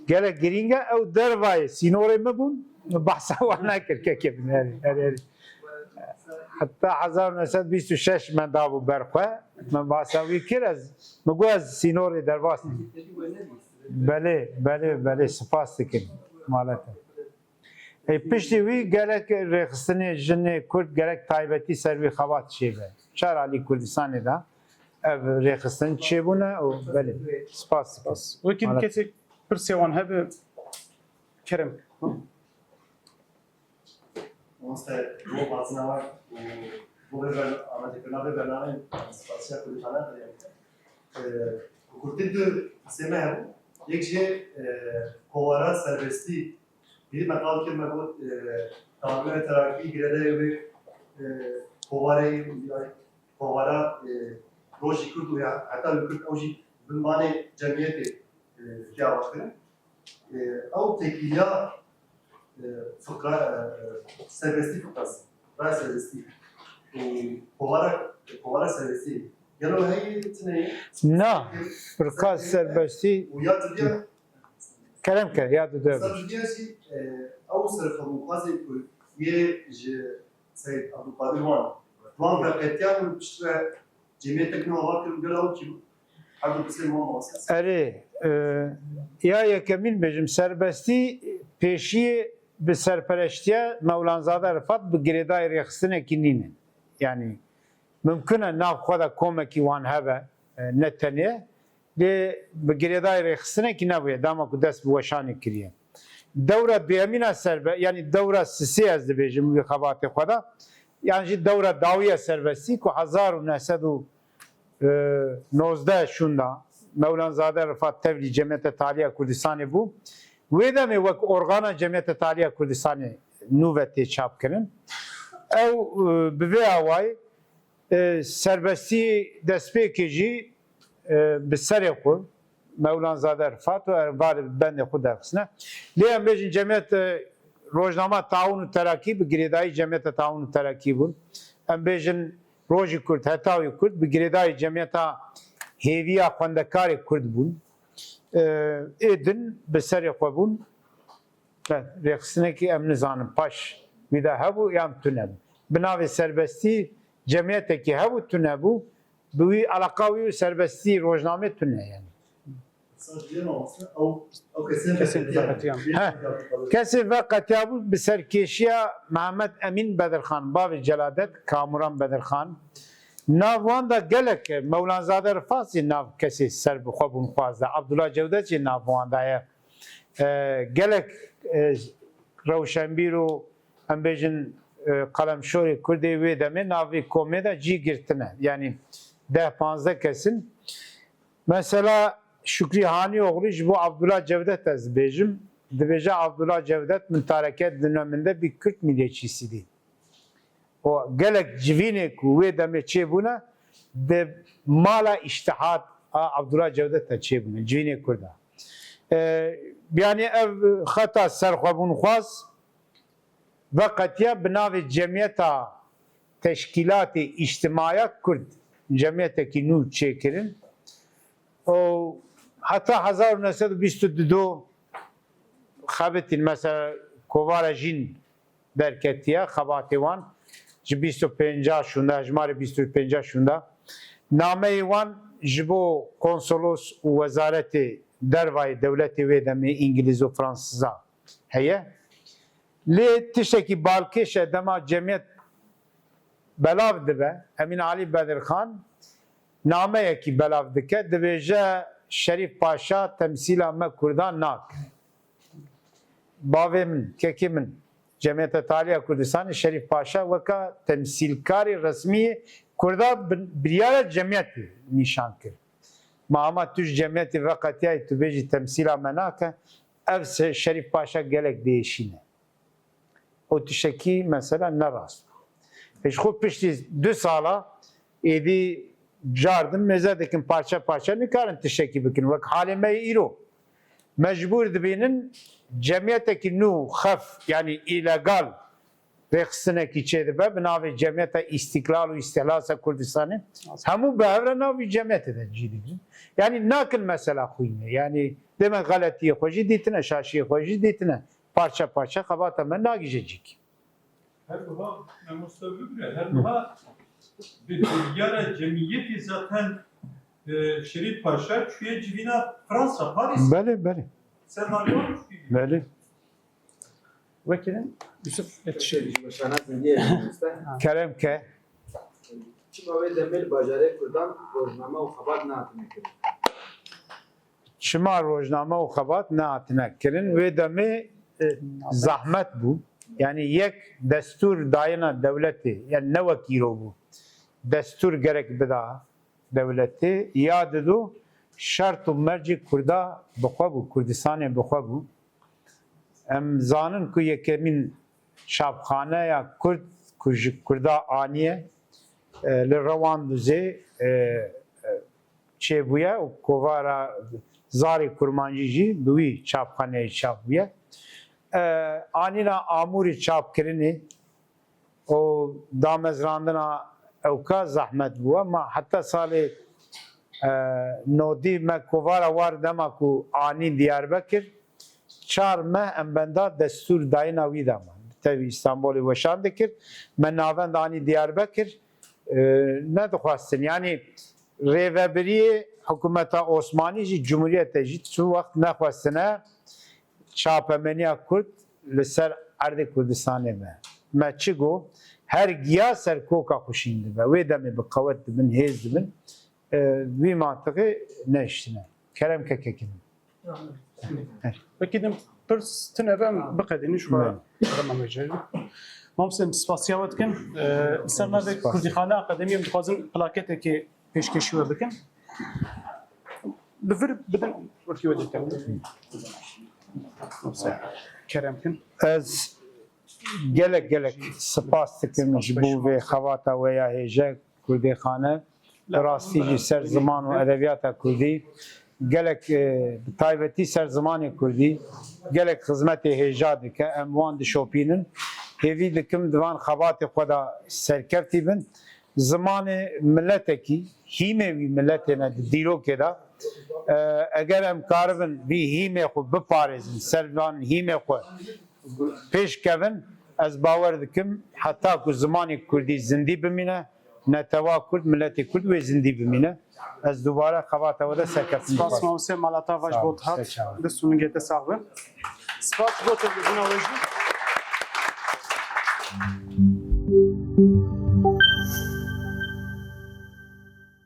Gelek girîng e, ew dervayê sînorê min bûn, min behsa wan nekir, kekê min, herî, herî, herî. Heta hezar û neh sed bîst û şeş me dabû ber xwe, min behsa wî kir, ez, min got ez sînorê derbas dikim. Belê, belê, belê, spas dikim, malefe. Ê, piştî wî gelek rêxistinê jinê Kurd gerek taybetî ser wî xebat çêbe. Çar alî Kurdistanê de ev rêxistin çêbûne û belê. Spas dikim. Wekî kesek pirsê wan hebe, kerem. Mamoste, bo hazina we û bo vê ber-, amadekirina vê bernameyê spasiya Kurdistana dikim. Ee, bi kurtî du qisê me hebû. Yek jê, e, kovara serbestî. Bîrî me qal kir, me got, e, Tamirê Terakî girêdayê wê, e, kovarê, kovara, e, rojî Kurd û ya heta wî Kurd ew jî bin banê cemiyetê, e, dike avakirin. E, ew têkiliya, e, fikra, e, serbestî fikrası. Raya serbestî. Û kovara, kovara serbestî. Gelo heyî tune ye? Na, firqa serbestî. Û ya didiya. Kerem ke, ya didiya. Sa didiya jî, e, ew serxwebûnxwazê ku yê ji Seyîd Abdulkadir Wan. Wan veqetiyan û piştre cemiyeteke nû ava kirin, gelo ew kî bû? Her du pisên wan mawasî. Erê, e, ya yekemîn bêjim, serbestî pêşiyê bi serpereştiya Mewlanzade Rifat bi girêdayî rêxistinekî nînin. Yanî mimkun e nav xwe de komekî wan hebe, e, ne tenê, lê bi girêdayî rêxistinekî nebûye, dema ku dest bi weşanê kiriye. Dewra duyemîn a serbe-, yanî dewra sisê ez dibêjim wî xebatê xwe de, yan jî dewra dawî ya serbestî ku hezar û neh sed û nozdeh şûnda, Mewlanzade Rifat tevlî Cemiyete Taliya Kurdistanê bû. Wê demê wek organa Cemiyete Taliya Kurdistanê nû ve tê çapkirin. Ew, e, bi vê awayî, e, serbestî destpêkê jî, e, bi serê xwe Mewlanzade Rifat û ev bendê xwe derxistine. Lê em bêjin Cemiyet, e, Rojnama Taûn û Terakî bi girêdayî Cemiyeta Taûn û Terakî bûn. Em bêjin Rojî Kurd, Hetawî Kurd bi girêdayî Cemiyeta Hêviya Xwendekarê Kurd bûn. E, ê din bi serê xwe bûn. Be, rêxistinekî em nizanin paş wî de hebû yan tune bû. Bi navê serbestî cemiyetekî hebû tune bû. Bi wî eleqa wî û serbestî rojnamê tune yani. He. Kesê veqetiyabû bi serkêşiya Mehmet Emîn Bedirxan, bavê Celadet, Kamuran Bedirxan. Nav wan de gelek e, Mewlanzade Rifat jî nav kesê ser bi xwe bûn xwazde. Abdullah Cewdet jî nav wan de ye. E, gelek, e, rewşenbîr û em bêjin, e, qelemşorê Kurdê wê demê navê komê de cî girtine. Yanî deh panzdeh kes in. Mesela Şükrî Hanîoğlu ji bo Abdullah Cevdet ez dibêjim. Dibêje Abdullah Cevdet min tareke dine min de bir Kürt milliyetçisiydi. O gelek civînê ku wê demê çêbûne, di mala îştihat a Abdullah Cevdet de çêbûne, civînê Kurd a. E, yanî ev xeta serxwebûnxwaz veqetiya bi navê Cemiyeta Teşkîlatê Îctimaya Kurd, cemiyetekî nû çêkirin. Û heta hezar û neh sed û bîst û du xebitîn, mesela Kovara Jîn derketiye, xebatê wan ji bîst û pênca şûnda, hejmarê bîst û pênca şûnda. Nameyê wan ji bo konsolos û wezaretê dervayê dewletê wê demê îngilîz û fransiza heye. Lê tiştekî balkêş e, dema cemiyet belav dibe, Emîn Alî Bedirxan nameyekî belav dike, dibêje Şerîf Paşa temsîla me Kurdan nake. Bavê min, kekê min, Cemiyeta Taliya Kurdistanê Şerîf Paşa weka temsîlkarê resmî yê Kurda bi-, biryara cemiyetê nîşan kir. Ma hema tu ji cemiyetê veqetiyayî tu bêjî temsîla me nake, ev se-, Şerîf Paşa gelek diêşîne. O tiştekî mesela ne rast bû. Ji xwe piştî du sala êdî cardin mêze dikin, parçe parçe nikarin tiştekî bikin. Wek halê me yê îro. Mecbûr dibînin cemiyetekî nû xef, yanî îlegal rêxistinekî çêdibe bi navê Cemiyeta Îstîklal û Îstihlasa Kurdistanê. Hemû bi hev re navî cemiyetê de cî digrin. Yanî nakin mesela xwînê. Yanî dê me xeletiyê xwe jî dîtine, şaşiyê xwe jî dîtine. Parçe parçe xebata me nagihîje cîkî. Her wiha, mamoste bibire, her wiha bi biryara cemiyetê zaten, e, Şerîf Paşa çûye civîna Fransa, Parîs. Belê, belê. Senaryo çûye. Belê. Wekî din Yusuf Eskişehir. Kerem ke. Çima wê demê li bajarê Kurdan rojname û xebat nehatine kirin? Çima rojname û xebat nehatine kirin? Wê demê, e, zehmet bû. Yanî yek destûr dayina dewletê, yanî ne wek îro bû. Destûr gerek bida dewletê, ya didu şert û mercê Kurda bi xwe bû, Kurdistanê bi xwe bû. Em zanin ku yekemîn çapxaneya Kurd ku ji Kurda aniye, e, li Rewandûzê, e, e, çêbûye û kovara Zarê Kurmancî jî bi wî çapxaneyê çap bûye. E, anîna amûrê çapkirinê û damezrandina ewka zehmet bû. Ema heta salê, e, nodî me kovara war dema ku anî Diyarbekir, çar meh em benda destûr dayina wî de man. Tevî Îstanbulê weşan dikir. Me navend anî Diyarbekir, e, nedixwestin. Yanî rêvebiriyê hikûmeta Osmanî jî, Cumhuriyete jî tu wext nexwestine çapemeniya Kurd li ser erdê Kurdistanê me. Me çi got? Her giya ser koka xwe şîn dibe. Wê demê bi qewet dibin, hêz dibin. E, wî mantiqê nehiştine. Kerem ke kekî min. Wekî din pirs tune be, em biqedînin, ji xwe rema me jêr. Mamoste, em spasiya we dikin. E, li ser navê Kurdîxane Akademî em dixwazin plaketekê pêşkêşî we bikin. Bi vir bidin wekî we dê tev. Kerem kin. Ez gelek gelek spas dikim ji bo vê xebata we ya hêje Kurdêxane. Bi rastî jî ser ziman û edebiyata kurdî gelek e, bi taybetî ser zimanê kurdî gelek xizmetê hêja dike. Em wan dişopînin. Hêvî dikim di van xebatê xwe de serkeftî bin. Zimanê miletekî, hîmê wî miletê ne di dîrokê de. E, eger em karibin vî hîmê xwe biparêzin, ser van hîmê xwe pêş kevin, ez bawer dikim heta ku zimanê kurdî zindî bimîne, netewa kurd, miletê kurd wê zindî bimîne. Ez dubare xebata we de serkeftin Spas dixwazim. Mawse, mala te va ji Sağ bo ol, te hat. sağ ol. Dest û ningê te sax be. Spas ji bo tevlîbûna we jî.